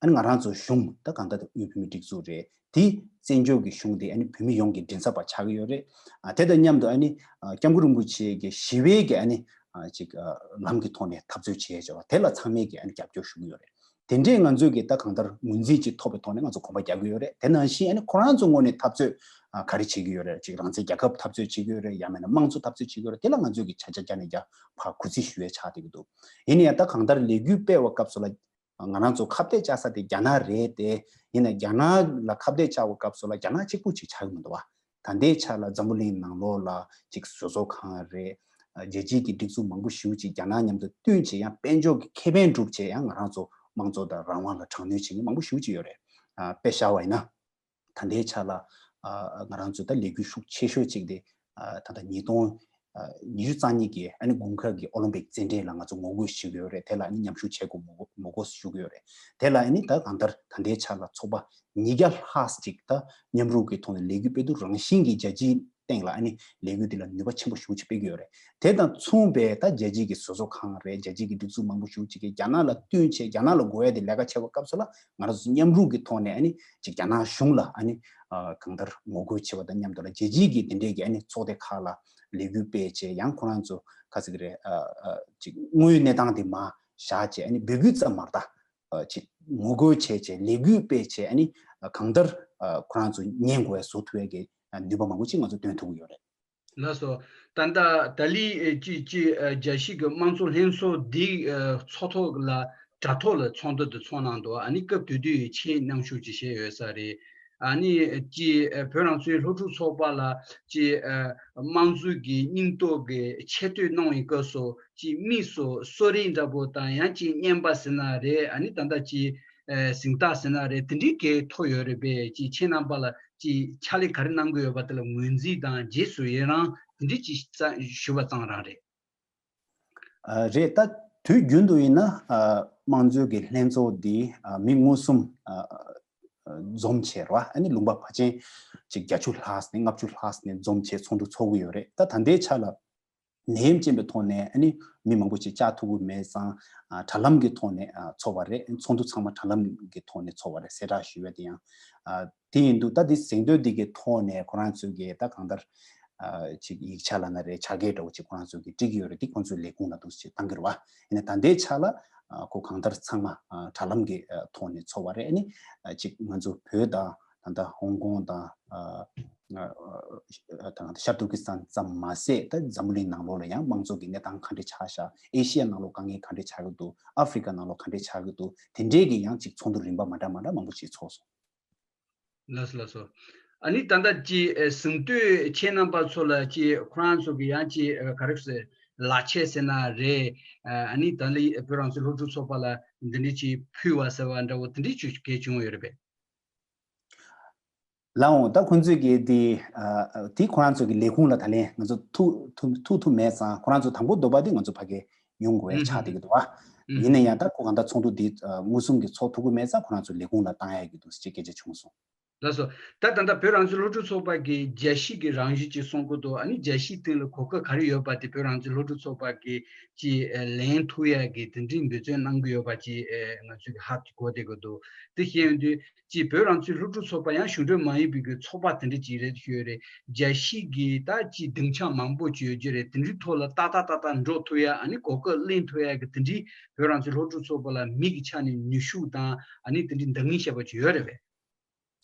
ཨ་ནི་ང་རང་ཚོ་གཞུང་ད་གང་ལྟར་དབུས་བོད་མིའི་སྒྲིག་འཛུགས་རེད། དེ་བཙན་བྱོལ་གྱི་གཞུང་དེ་ཨ་ནི་བོད་མི་ཡོངས་ཀྱི་མགྲིན་ཚབ་པ་ཆགས་ཀྱི་ཡོད་རེད། ཨ་དེ་དང་མཉམ་དུ་ཨ་ནི་ཨ་སྐྱབས་མགོན་རིན་པོ་ཆེ་གི་ཞི་བའི་གི་ཨ་ནི་ཨ་ཅིག་ཨ་ལམ་གྱི་ཐོག་ནས་འཐབ་རྩོད་བྱེད་ཆོག་དེ་ལ་ཚང་མས་གི་ཨ་ནི་རྒྱབ་སྐྱོར་ཞུ་གི་ཡོད་རེད། དེ་འདྲས་ང་ཚོས་ཀྱི་ད་གང་ལྟར་ངོས་འཛིན་ཅིག་ཐོབ་པའི་ཐོག་ནས་ང་ཚོ་གོམ་པ་རྒྱག་གི་ཡོད་རེད། དེ་ནང་བཞིན་ཨ་ནི་ཁོ་རང་ཚོ་ངོས་ནས་འཐབ་རྩོད་ཨ་ག་རེ་བྱེད་ཀྱི་ཡོད་རེད། ཅིག་རང་བཙན་རྒྱལ་ཁབ་འཐབ་རྩོད་བྱེད་ཀྱི་ཡོད་རེད། ཡང་མིན་ན་དམངས་གཙོ་འཐབ་རྩོད་བྱེད་ཀྱི་ཡོད་རེད། དེ་ལ་ང་ཚོས་ཀྱི་ཆ་ཆ་བརྒྱབ་ནས་རྒྱ་ཕར་གུས་བརྩི་ཞུ་ཡས་ཆགས་བསྡད་ཀྱི་འདུག་ཡིན་ན་ཡང་ད་གང་ལྟར་ལས་འགུལ་སྤེལ་བའི་སྐབས་སུ་ལ་ང་རང་ཚོ་ཁ་གཏད་བཅག་ས་དེ་རྒྱ་ནག་རེད་དེ། ཡིན་ན་རྒྱ་ནག་ལ་ཁ་གཏད་བཅག་པའི་སྐབས་སུ་ལ་རྒྱ་ནག་གཅིག་པུ་ཅིག་ཆགས་ཀྱི་མི་འདུག་བ། ད་ལྟའི་ཆ་ལ་འཛམ་བུ་གླིང་ནང་ལོགས་ལ་ཅིག་བཟོ་ཚོགས་ཁང་རེད། རྒྱལ་སྤྱིའི་གི་སྒྲིག་འཛུགས་མང་པོ་ཞེ་པོ་ཅིག་རྒྱ་ནག་མཉམ་དུ་བསྟུན་བྱས་ཡང་དཔལ་འབྱོར་གྱི་ཁེ་ཕན་སྒྲུབ་བྱས་ཡང་ང་རང་ཚོ་དམངས་གཙོ་དང་རང་དབང་ལ་དྲག་གནོན་བྱེད་མཁན་མང་པོ་ཞེ་པོ་ཅིག་ཡོད་རེད། དཔེ་བཞག་པ་ཡིན་ན། ད་ལྟའི་ཆ་ལ་ང་རང་ཚོ་ད་ལས་འགུལ་ཤུགས་ཆེ་ཤོས་ཅིག་དེ་ད་ལྟ་ཉིས་སྟོང་ཉི་ཤུ་རྩ་གཉིས་ཀྱི་ཨ་ནི་དགུན་ཁ་གི་ཨོ་ལིམ་པིག་རྩེད་འགྲན་ལ་ང་ཚོ་ངོ་རྒོལ་ཞུ་གི་ཡོད་རེད། དེ་ལ་ཨ་ནི་མཉམ་ཞུགས་བྱེད་དགོས་མོ་མོ་དགོས་ཞུ་གི་ཡོད་རེད། དེ་ལ་ཨ་ནི་ད་གང་ལྟར་ད་ལྟའི་ཆ་ལ་ཚོགས་པ་ཉིས་བརྒྱ་ལྷག་ཅིག་ད་མཉམ་རུབ་ཀྱི་ཐོག་ནས་ལས་འགུལ་སྤེལ་དུས་རང་བཞིན་གྱི་རྒྱལ་སྤྱིའི་སྟེང་ལ་ཨ་ནི་ལས་འགུལ་འདི་ལ་ནུས་པ་ཆེན་པོ་ཞེ་པོ་ཅིག་སྤེལ་གྱི་ཡོད་རེད། དེ་དང་མཚུངས་པའི་ད་རྒྱལ་སྤྱིའི་གི་བཟོ་ཚོགས་ཁང་རེད། རྒྱལ་སྤྱིའི་གི་སྒྲིག་འཛུགས་མང་པོ་ཞེ་པོ་ཅིག་གིས་རྒྱ་ནག་ལ་བསྟུན་བྱས་རྒྱ་ནག་ལ་རྒོལ་ཡ་དེ་ལས་ཀ་བྱེད་པའི་སྐབས་སུ་ལ་ང་རང་ཚོ་མཉམ་རུབ་ཀྱི་ཐོག་ནས་ཨ་ནི་ཅིག་རྒྱ་ནག་གཞུང་ལ་ཨ་ནི་ཨ་གང་ལྟར་ངོ་རྒོལ་བྱེད་པ་དང་མཉམ་དུ་ལ་རྒྱལ་སྤྱིའི་གི་དེ་འདྲའི་གི་ཨ་ནི་ཚོགས་སྡེ་ཁག་ལ་ལས་འགུལ་སྤེལ་བྱས་ཡང་ཁོ་རང་ཚོ་ག་ཟེར་གི་རེད། ཨ་ཨ་ཅིག་དངོས་ཡོད་གནས་སྟངས་དེ་མར་བཞག་བྱས་ཨ་ནི་འབོད་སྐུལ་ཙམ་མ་རེད། ད་ཅིག་ངོ་རྒོལ་བྱས་བྱས་ལས་འགུལ་སྤེལ་བྱས་ཨ་ནི་གང་ལྟར་ཁོ་རང་ཚོ་ཉན་དགོས་ཡ་བཟོ་ཐུབ་ཡ་གི་ནུས་པ་མང་པོ་ཅིག་ང་ཚོ་འདོན་ཐུབ་ཀྱི་ཡོད་རེད། ལགས་སོ། ད་ལྟ་ད་ལི་ཅི་ཅི་རྒྱལ་སྤྱིའི་གི་དམངས་གཙོ་ལྷན་ཚོགས་འདི་ཚོགས་ཐོག་ལ་དྲ་ཐོག་ལ་ཚོགས་འདུ་འདི་ཚོགས་གནང་འདུག་ཨ་ནི་སྐབས་དེ་དུས་ཆེད་མཉམ་ཞུགས་ཅིག་བྱས་ཡོད་ས་རེད། ཨ་ནི་ཅི་བོད་རང་བཙན་སློབ་ཕྲུག་ཚོགས་པ་ལ་ཅི་དམངས་གཙོའི་གི་སྙིང་སྟོབས་ཀྱི་ཆེ་བསྟོད་གནང་བའི་སྐབས་སུ་ཅི་དམིགས་སུ་གསོལ་རས་འདྲ་པོ་དང་ཡང་ཅི་རྔན་པ་ཟེར་ན་རེད། ཨ་ནི་ད་ལྟ་ཅི་གཟེངས་རྟགས་ཟེར་ན་རེད། དེ་འདྲའི་གི་ཐོབ་ཡོད་རེད་པས། ཅི་ཁྱེད་རྣམ་པ་ལ་ཅི་ཕྱག་ལས་ག་རེ་གནང་གི་ཡོད་པ་དེ་ལ་ངོས་འཛིན་དང་རྗེས་སུ་ཡི་རང་དེ་འདྲའི་ཅི་ཞུ་བ་ཙམ་རང་རེད། ཨ་རེད། ད་དུས་རྒྱུན་དུ་ཡིན་ན་ཨ་དམངས་གཙོའི་གི་ལྷན་ཚོགས་འདི་ཨ་མི་མངོན་སུམ་ཨ་འཛོམས་བྱས་ར་ཨ་ནི་ལུང་པ་ཕལ་ཆེར་ཅིག་བརྒྱད་ཅུ་ལྷག་ནས་ལྔ་བཅུ་ལྷག་ནས་འཛོམས་བྱས་ཚོགས་འདུ་ཚོགས་ཀྱི་ཡོད་རེད། ད་ད་ལྟའི་ཆ་ལ་ནད་ཡམས་ཅན་པའི་ཐོག་ནས་ཨ་ནི་མི་མང་པོ་ཞིག་བཅར་ཐུབ་ཀྱི་མེད་ཙང་ཨ་དྲ་ལམ་གྱི་ཐོག་ནས་ཨ་ཚོགས་པ་རེད། ཚོགས་འདུ་ཚང་མ་དྲ་ལམ་གྱི་ཐོག་ནས་ཚོགས་པ་རེད། གསལ་བསྒྲགས་ཞུ་བ་དེ་ཡང་ཨ་དེ་ཡིན་དུས་ད་དེ་གཟེངས་བསྟོད་འདི་གི་ཐོག་ནས་ཁོ་རང་ཚོས་ཀྱི་ད་གང་ལྟར་ཨ་ཅིག་ཡིག་ཆ་ལབ་ན་རེད། བྱ་དགའ་འདྲ་བོ་ཅིག་ཁོ་རང་ཚོས་ཀྱི་སྤྲད་ཀྱི་ཡོད་རེད། དེ་ཁོང་ཚོའི་ལས་ཁུངས་ལ་འདུག་སེ་བཏང་གི་རེད་བ། ཡིན་ན་ད་ལྟའི་ཆ་ལ་ཨ་ཁོ་གང་ལྟར་ཚང་མ་ཨ་དྲ་ལམ་གྱི་ཨ་ཐོག་ནས་ཚོགས་པ་རེད། ཨ་ནི་ཨ་ཅིག་ང་ཚོ་བོད་དང་ད་ལྟ་ཧོང་ཀོང་དང་ཨ་ཨ་ ད་ཤར་ཏུར་ཀི་སི་ཐན་ཙམ་མ་ཟད། ད་འཛམ་བུ་གླིང་ནང་ལོགས་ལ་ཡང་དམངས་གཙོ་གི་གནས་སྟངས་ག་འདྲ་ཆགས་ཤག་ཨེ་ཤི་ཡ་ནང་ལོགས་དཀའ་ངལ་ག་འདྲ་ཆགས་ཀྱི་འདུག་ཨ་ཧྥི་རི་ཀ་ནང་ལོགས་ག་འདྲ་ཆགས་ཀྱི་འདུག་དེ་འདྲའི་གི་ཡང་ཅིག་ཚོགས་འདུ་རིམ་པ་མ་འདྲ་མ་འདྲ་མང་པོ་ཞིག་ཚོགས་སོང་། ལགས་སོ་ལགས་སོ། ཨ་ནི་ད་ལྟ་ཅིག་ཨེ་གཟེངས་བསྟོད་ཁྱེད་རྣམ་པ་ཚོ་ལ་ཅིག་ཁོ་རང་ཚོ་གི་ཡང་ཅིག་ཨེ་ག་རེ་ཟེར་ལག་ཆས་ཟེར་ན་རེད། ཨ་ནི་ད་ལྟ་བོད་རང་བཙན་སློབ་ཕྲུག་ཚོགས་པ་ལ་འདི་འདྲ་ཅིག་ཕུལ་བ་ཟེར་བ་འདྲ་བོ་དེ་འདྲའི་ཅིག་གལ་བྱུང་ཡོད་རེད་པས། ལགས་འོང་། ད་ཁོང་ཚོས་ཀྱིས་དེ་ཨ་དེ་ཁོ་རང་ཚོ་གི་ལས་ཁུངས་ལ་ད་ལན་ང་ཚོ་ཐུག་ཐུག་ཐུག་ཐུབ་མེད་ཙང་། ཁོ་རང་ཚོ་དང་པོ་འདོད་པ་དེ་ང་ཚོ་ཕ་གིར་ཡོང་དགོས་ཡ་ཆགས་བསྡད་ཀྱི་འདུག་བ། ཨུ་ཡིན་ན་ཡང་ད་ཁོ་གང་ལྟར་ཚོགས་འདུ་དེ་ཨ་མངོན་སུམ་གྱིས་ཚོགས་ཐུབ་ཀྱི་མེད་ཙང་། ཁོ་རང་ཚོ་ལས་ཁུངས་ལ་བཏང་ཡ་གི་འདུག་ཅེས་སྐད་ཆ་བྱུང་སོང་། ལགས་སོ། ད་ད་ལྟ་བོད་རང་བཙན་སློབ་ཕྲུག་ཚོགས་པ་གིས་རྒྱལ་སྤྱི་གི་རང་བཞིན་ཅིག་གསུང་གི་འདུག་ཨ་ནི་རྒྱལ་སྤྱིའི་སྟེང་ལ་གོ་སྐབས་ག་རེ་ཡོད་པ་དེ་བོད་རང་བཙན་སློབ་ཕྲུག་ཚོགས་པ་གིས་ཅིག་ཨེ་ལེན་ཐུབ་ཡ་གི་དེ་འདྲའི་འབད་བརྩོན་གནང་གི་ཡོད་པ་ཅིག་ཨེ་ང་ཚོས་ཧ་གོ་བསྡད་ཀྱི་འདུག་དེ་བཤད་ཡོང་དུས་ཅིག་བོད་རང་བཙན་སློབ་ཕྲུག་ཚོགས་པ་ཡང་གཞུང་འབྲེལ་མ་ཡིན་པའི་གི་ཚོགས་པ་དེ་འདྲ་ཅིག་རེད་ཤོད་རེད། རྒྱལ་སྤྱི་གི་ད་ཅིག་སྡིངས་ཆ་མང་པོ་ཅིག་ཡོད་ཀྱི་རེད། དེ་འདྲའི་ཐོག་ལ་ཏག་ཏག་ཏག་ཏག་འགྲོ་ཐུབ་ཡ། ཨ་ནི་གོ་སྐབས་ལེན་ཐུབ་ཡ་གི་དེ་འདྲའི་བོད་རང་བཙན་སློབ་ཕྲུག་ཚོགས་པ་ལ་མི་གི་ཆ་ནས་ནུས་ཤུགས་དང་ཨ་ནི་དེ་འདྲའི་འདང་ངེས་བྱས་པ་ཅིག་ཡོད་རེད་པས།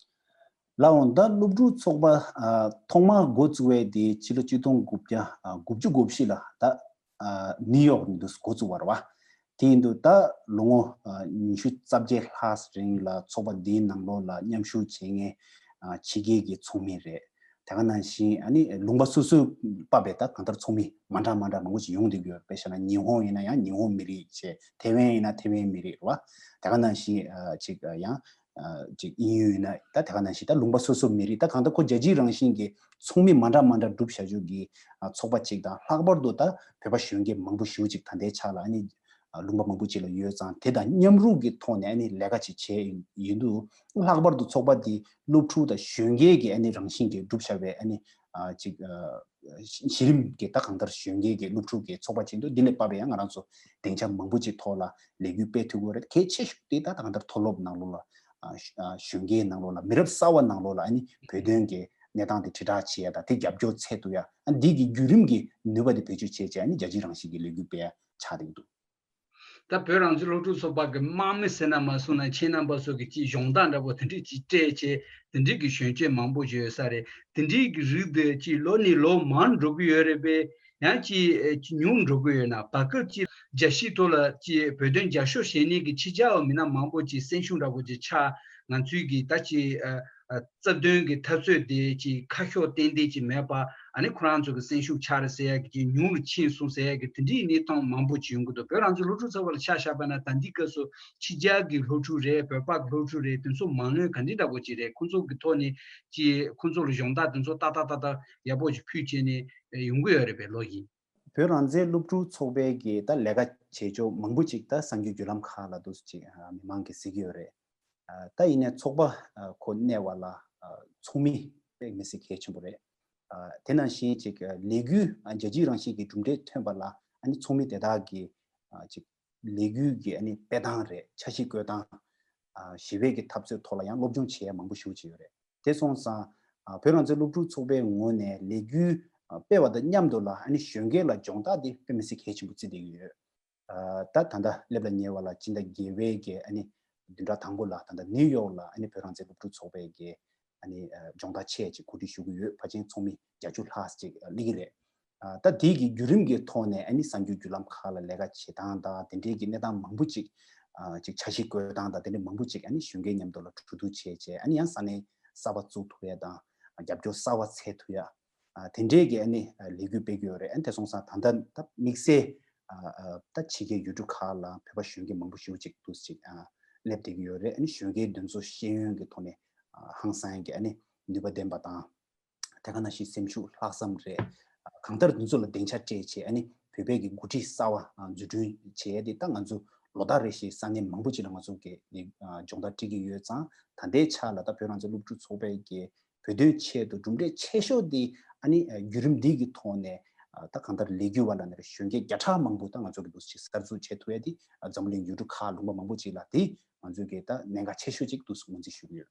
ལགས་འོང་། ད་སློབ་ཕྲུག་ཚོགས་པ་ཨ་ཐོག་མར་འགོ་བཙུགས་པ་དེ་ཕྱི་ལོ་ཆིག་སྟོང་དགུ་བརྒྱ་ཨ་དགུ་བཅུ་གོ་བཞི་ལ་ད་ཨ་ནིའུ་ཡོག་ནས་འདུག་འགོ་བཙུགས་པ་རེད་བ། དེ་ཡིན་དུས་ད་ལོ་ངོ་ཨ་ཉི་ཤུ་རྩ་བརྒྱད་ལྷག་རིང་ལ་ཚོགས་པ་འདིའི་ནང་ལོགས་ལ་མཉམ་ཞུགས་བྱེད་མཁན་ཨ་ཕྱི་རྒྱལ་གྱི་ཚོགས་མི་རེད། དེ་ག་ནང་བཞིན་ཨ་ནི་ལུང་པ་སོ་སོའི་བབས་པའི་ད་གང་ལྟར་ཚོགས་མི་མ་འདྲ་མ་འདྲ་མང་པོ་ཞིག་ཡོང་བསྡད་ཀྱི་ཡོད་རེད། དཔེ་བཞག་ན་ཉི་ཧོང་ཡིན་ན་ཡང་ཉི་ཧོང་མི་རིགས་བྱས། ཐེ་ཝན་ཡིན་ན་ཐེ་ཝན་མི་རིགས་རེད་བ། དེ་ག་ནང་བཞིན་ཨ་ཅིག་ཡང་ཨ་ཅིག་དབྱིན་ཡུལ་ཡིན་ན་ད་དེ་ག་ནང་བཞིན་ད་ལུང་པ་སོ་སོ་མི་རིགས། ད་གང་ལྟར་ཁོ་རྒྱལ་སྤྱིའི་རང་བཞིན་གྱི་ཚོགས་མི་མ་འདྲ་མ་འདྲ་གྲུབ་བཞག་རྒྱུ་གི་ཨ་ཚོགས་པ་ཅིག་དང་། ལྷག་པར་དུ་ད་བོད་པ་གཞོན་སྐྱེས་མང་པོ་ཞེ་པོ་ཅིག་ད་ལྟའི་ཆ་ལ་ཨ་ནི་ཨ་ལུང་པ་མང་པོ་ཅིག་ལ་ཡོད་ཙང་། དེ་དང་མཉམ་རུབ་ཀྱི་ཐོག་ནས་ཨ་ནི་ལས་ཀ་ཅིག་བྱས་ཡིན་དུས། ལྷག་པར་དུ་ཚོགས་པ་འདི་སློབ་ཕྲུག་དང་གཞོན་སྐྱེས་ཀྱི་ཨ་ནི་རང་བཞིན་གྱིས་གྲུབ་བཞག་པའི་ཨ་ནི་ཨ་ཅིག་ཨ་གཞི་རིམ་གྱི་ད་གང་ལྟར་གཞོན་སྐྱེས་ཀྱི་སློབ་ཕྲུག་གི་ཚོགས་པ་ཅིག་འདུག་འདི་ལས་བབས་པའི་ཡང་ང་རང་ཚོ་སྡིངས་ཆ་མང་པོ་ཅིག་ཐོག་ལ་ལས་འགུལ་སྤེལ་ཐུབ་ཀྱི་ཡོད་རེད། གལ་ཆེ་ཤོས་དེ་ད་གང་ལྟར་མཐོ་སློབ་ནང་ལོགས་ལ་ཨ་གཞོན་སྐྱེས་ནང་ལོགས་ལ་མི་རབས་གསར་བ་ནང་ལོགས་ལ་ཨ་ནི་བོད་དོན་གྱི་གནས་སྟངས་དེ་དྲིལ་བསྒྲགས་བྱེད་ཡ་དང་། དེ་རྒྱབ་སྐྱོར་འཚོལ་ཐུབ་ཡ། ཨ་འདི་གི་བརྒྱུད་རིམ་གྱི་ནུས་པ་དེ་བེད་སྤྱོད་བྱས་བྱས་ཨ་ནི་རྒྱལ་སྤྱིའི་རང་བཞིན་གྱི་ལས་འགུལ་སྤེལ་ཡ་ཆགས་བསྡད་ཀྱི་འདུག་ད་བོད་རང་བཙན་སློབ་ཕྲུག་ཚོགས་པ་གི་དམག་མི་ཟེར་ན་མ་སོང་ན། ཁྱེད་རྣམ་པ་ཚོ་གི་ཅིག་གཞོགས་འདེགས་འདྲ་པོ་དེ་འདྲས་ཅིག་སྤྲད་བྱས། དེ་འདྲས་ཀྱི་གཞོན་སྐྱེས་མང་པོ་ཅིག་ཡོད་ས་རེད། དེ་འདྲས་ཀྱི་རིགས་དེ་ཅིག་ལོ་ནས་ལོ་མང་འགྲོ་གི་ཡོད་རེད་པས། ཡང་ཅིག་ཨེ་ཅིག་ཉུང་འགྲོ་གི་ཡོད་ན། བར་སྐབས་ཅིག་རྒྱལ་སྤྱིའི་ཐོག་ལ་ཅིག་བོད་དོན་རྒྱབ་སྐྱོར་བྱེད་མཁན་གྱི་ཕྱི་རྒྱལ་བ་མི་སྣ་མང་པོ་ཅིག་སེམས་ཤུགས་འདྲ་པོ་ཅིག་ཆགས། ང་ཚོའི་གི་ད་ཅིག་ཨ་ཨ་རྩ་དོན་གྱི་འཐབ་རྩོད་དེ་ཅིག་ཁ་ཕྱོགས་ཏན་ཏན་ཅིག་མེད་པ། ཨ་ནི་ཁོ་རང་ཚོ་གི་སེམས་ཤུགས་ཆག་རེད་ཟེར་ཡ་གི་ཅིག་ཉུང་རུ་ཕྱིན་སོང་ཟེར་ཡ་གི་དེ་འདྲའི་གནས་སྟངས་མང་པོ་ཅིག་ཡོང་གི་འདུག་བོད་རང་བཙན་སློབ་ཕྲུག་ཚོགས་པ་ལ་ཆ་བཞག་པ་ན། ད་འདི་སྐབས་སུ་ཕྱི་རྒྱལ་གྱི་སློབ་ཕྲུག་རེད། བོད་པ་གི་སློབ་ཕྲུག་རེད། དེ་ཚོ་མ་དངུལ་ག་འདྲ་འདྲ་པོ་ཅིག་རེད། ཁོང་ཚོ་གི་ཐོག་ནས་ཅིག་ཁོང་ཚོ་ལ་སྦྱོང་བརྡར་དེ་ཚོ་ཏག་ཏག་ཏག་ཏག་ཡག་པོ་ཅིག་ཕུལ་བྱས་ནས་ཡོང་གི་ཡོད་རེད་པས་ལོ་བཞིན། བོད་རང་བཙན་སློབ་ཕྲུག་ཚོགས་པའི་གི་ད་ལས་ཀ་བྱེད་ཕྱོགས་མང་པོ་ཅིག་ད་གསར་འགྱུར་བརྒྱུད་ལམ་ཁག་ལ་འདུག་ཅིག་མི་མང་གིས་གཟིགས་ཀྱི་ཡོད་རེད། ད་ཡིན་ནའི་ཚོགས་པ་ཁོ་གནས་པ་ལ་ཚོགས་མི་དཔེ་མི་སྲིད་གལ་ཆེན་པོ་རེད། དེ་ནང་བཞིན་ཅིག་ལས་འགུལ་རྒྱལ་སྤྱིའི་རང་བཞིན་གྱི་གྲུབ་འབྲས་ཐོན་པ་ལ་ཨ་ནི་ཚོགས་མི་དེ་དག་གི་ཅིག་ལས་འགུལ་གྱི་ཨ་ནི་སྤེལ་སྟངས་རེད། འཆར་གཞི་བཀོད་སྟངས། ཞི་བའི་གི་འཐབ་རྩོད་ཐོག་ལ་ཡང་སློབ་སྦྱོང་བྱེད་ཡ་མང་པོ་ཞེ་པོ་ཅིག་ཡོད་རེད། དེ་སོང་ཙང་། ཨ་བོད་རང་བཙན་སློབ་ཕྲུག་ཚོགས་པའི་ངོས་ནས་ལས་འགུལ་ཨ་སྤེལ་བ་དང་མཉམ་དུ་ལ་ཨ་ནི་གཞོན་སྐྱེས་ལ་སྦྱོང་བརྡར་དེ་དཔེ་མི་སྲིད་གལ་ཆེན་པོ་བརྩི་བསྡད་ཀྱི་ཡོད། ཨ་ད་ད་ལྟ་སླེབས་ལ་ཉེ་བ་ལ་སྤྱི་ཟླ་བརྒྱད་པའི་གི་ཨ་ནི་བདུན་ཕྲག་དང་པོ་ལ་ད་ལྟ་ནིའུ་ཡོག་ལ་ཨ་ནི་བོད་རང་བཙན་སློབ་ཕྲུག་ཚོགས་པའི་གི་ཨ་ནི་ཨ་སྦྱོང་བརྡར་ཆེད་ཅིག་གོ་སྒྲིག་ཞུ་གི་ཡོད། ཕལ་ཆེར་ཚོགས་མི་བརྒྱད་ཅུ་ལྷག་ཅིག་སླེབས་ཀྱི་རེད། ཨ་ད་དེ་གི་བརྒྱུད་རིམ་གྱི་ཐོག་ནས་ཨ་ནི་གསར་འགྱུར་བརྒྱུད་ལམ་ཁག་ལ་ལས་ཀ་བྱེད་སྟངས་དང་། དེ་འབྲེལ་གྱི་གནས་སྟངས་མང་པོ་ཅིག་ཨ་ཅིག་འཆར་གཞི་བཀོད་སྟངས་དང་། དེ་འདྲ་མང་པོ་ཅིག་ཨ་ནི་གཞོན་སྐྱེས་མཉམ་དུ་ལ་གྲོས་བསྡུར་བྱས་བྱས། ཨ་ནི་ཡང་ས་གནས་གསར་པ་བཙུགས་ཐུབ་ཡ་དང་། རྒྱབ་སྐྱོར་གསར་པ་འཚོལ་ཐུབ་ཡ། ཨ་དེ་འདྲའི་གི་ཨ་ནི་ཨ་ལས་འགུལ་སྤེལ་གྱི་ཡོད་རེད། ཨ་ནི་དེ་སོང་ཙང་ད་ལྟ་ད་དམིགས་བསལ་ཨ་ཨ་ད་ཕྱི་རྒྱལ་ཡུལ་གྲུ་ཁག་ལ་བོད་པ་གཞོན་སྐྱེས་མང་པོ་ཞེ་པོ་ཅིག་འདུག་ཅིག་ཨ་སླེབས་བསྡད་ཀྱི་ཡོད་རེད། ཨ་ནི་གཞོན་སྐྱེས་དེ་ཚོ་ཤེས་ཡོན་གྱི་ཐོག་ནས་ཨ་ཧང་སང་གི་ཨ་ནི་ནུས་པ་ལྡན་པ་དང་། དེ་ག་ནང་བཞིན་སེམས་ཤུགས་ལྷག་བསམ་རེད། གང་ལྟར་འདི་ཚོ་ལ་སྡིངས་ཆ་སྤྲད་བྱས། ཨ་ནི་བོད་པའི་གི་འགོ་ཁྲིད་གསར་པ་འཛུགས་སྐྲུན་བྱེད་ཡས་དེ་ད་ང་ཚོ་ལོ་ལྟར་རེ་བཞིན་ས་གནས་མང་པོ་ཅིག་ལ་ང་ཚོ་གི་སྦྱོང་བརྡར་སྤྲད་ཀྱི་ཡོད་ཙང་། ད་ལྟའི་ཆ་ལ་ད་བོད་རང་བཙན་སློབ་ཕྲུག་ཚོགས་པའི་གི་བོད་དོན་ཆེད་དུ་གྲུབ་འབྲས་ཆེ་ཤོས་དེ་ཨ་ནི་བརྒྱུད་རིམ་འདི་གི་ཐོག་ནས་ད་གང་ལྟར་ལས་འགུལ་བ་ལ་ནས་གཞོན་སྐྱེས་བརྒྱ་ཕྲག་མང་པོ་ད་ང་ཚོ་གི་འདུག་ཅིག་གསར་འཛུགས་བྱེད་ཐུབ་ཡས་དེ་འཛམ་གླིང་ཡུལ་གྲུ་ཁག་ལུང་པ་མང་པོ་ཅིག་ལ་དེ་ང་ཚོ་གི་ད་གནད་འགག་ཆེ་ཤོས་ཅིག་འདུག་ངོས་འཛིན་ཞུ་གི་ཡོད།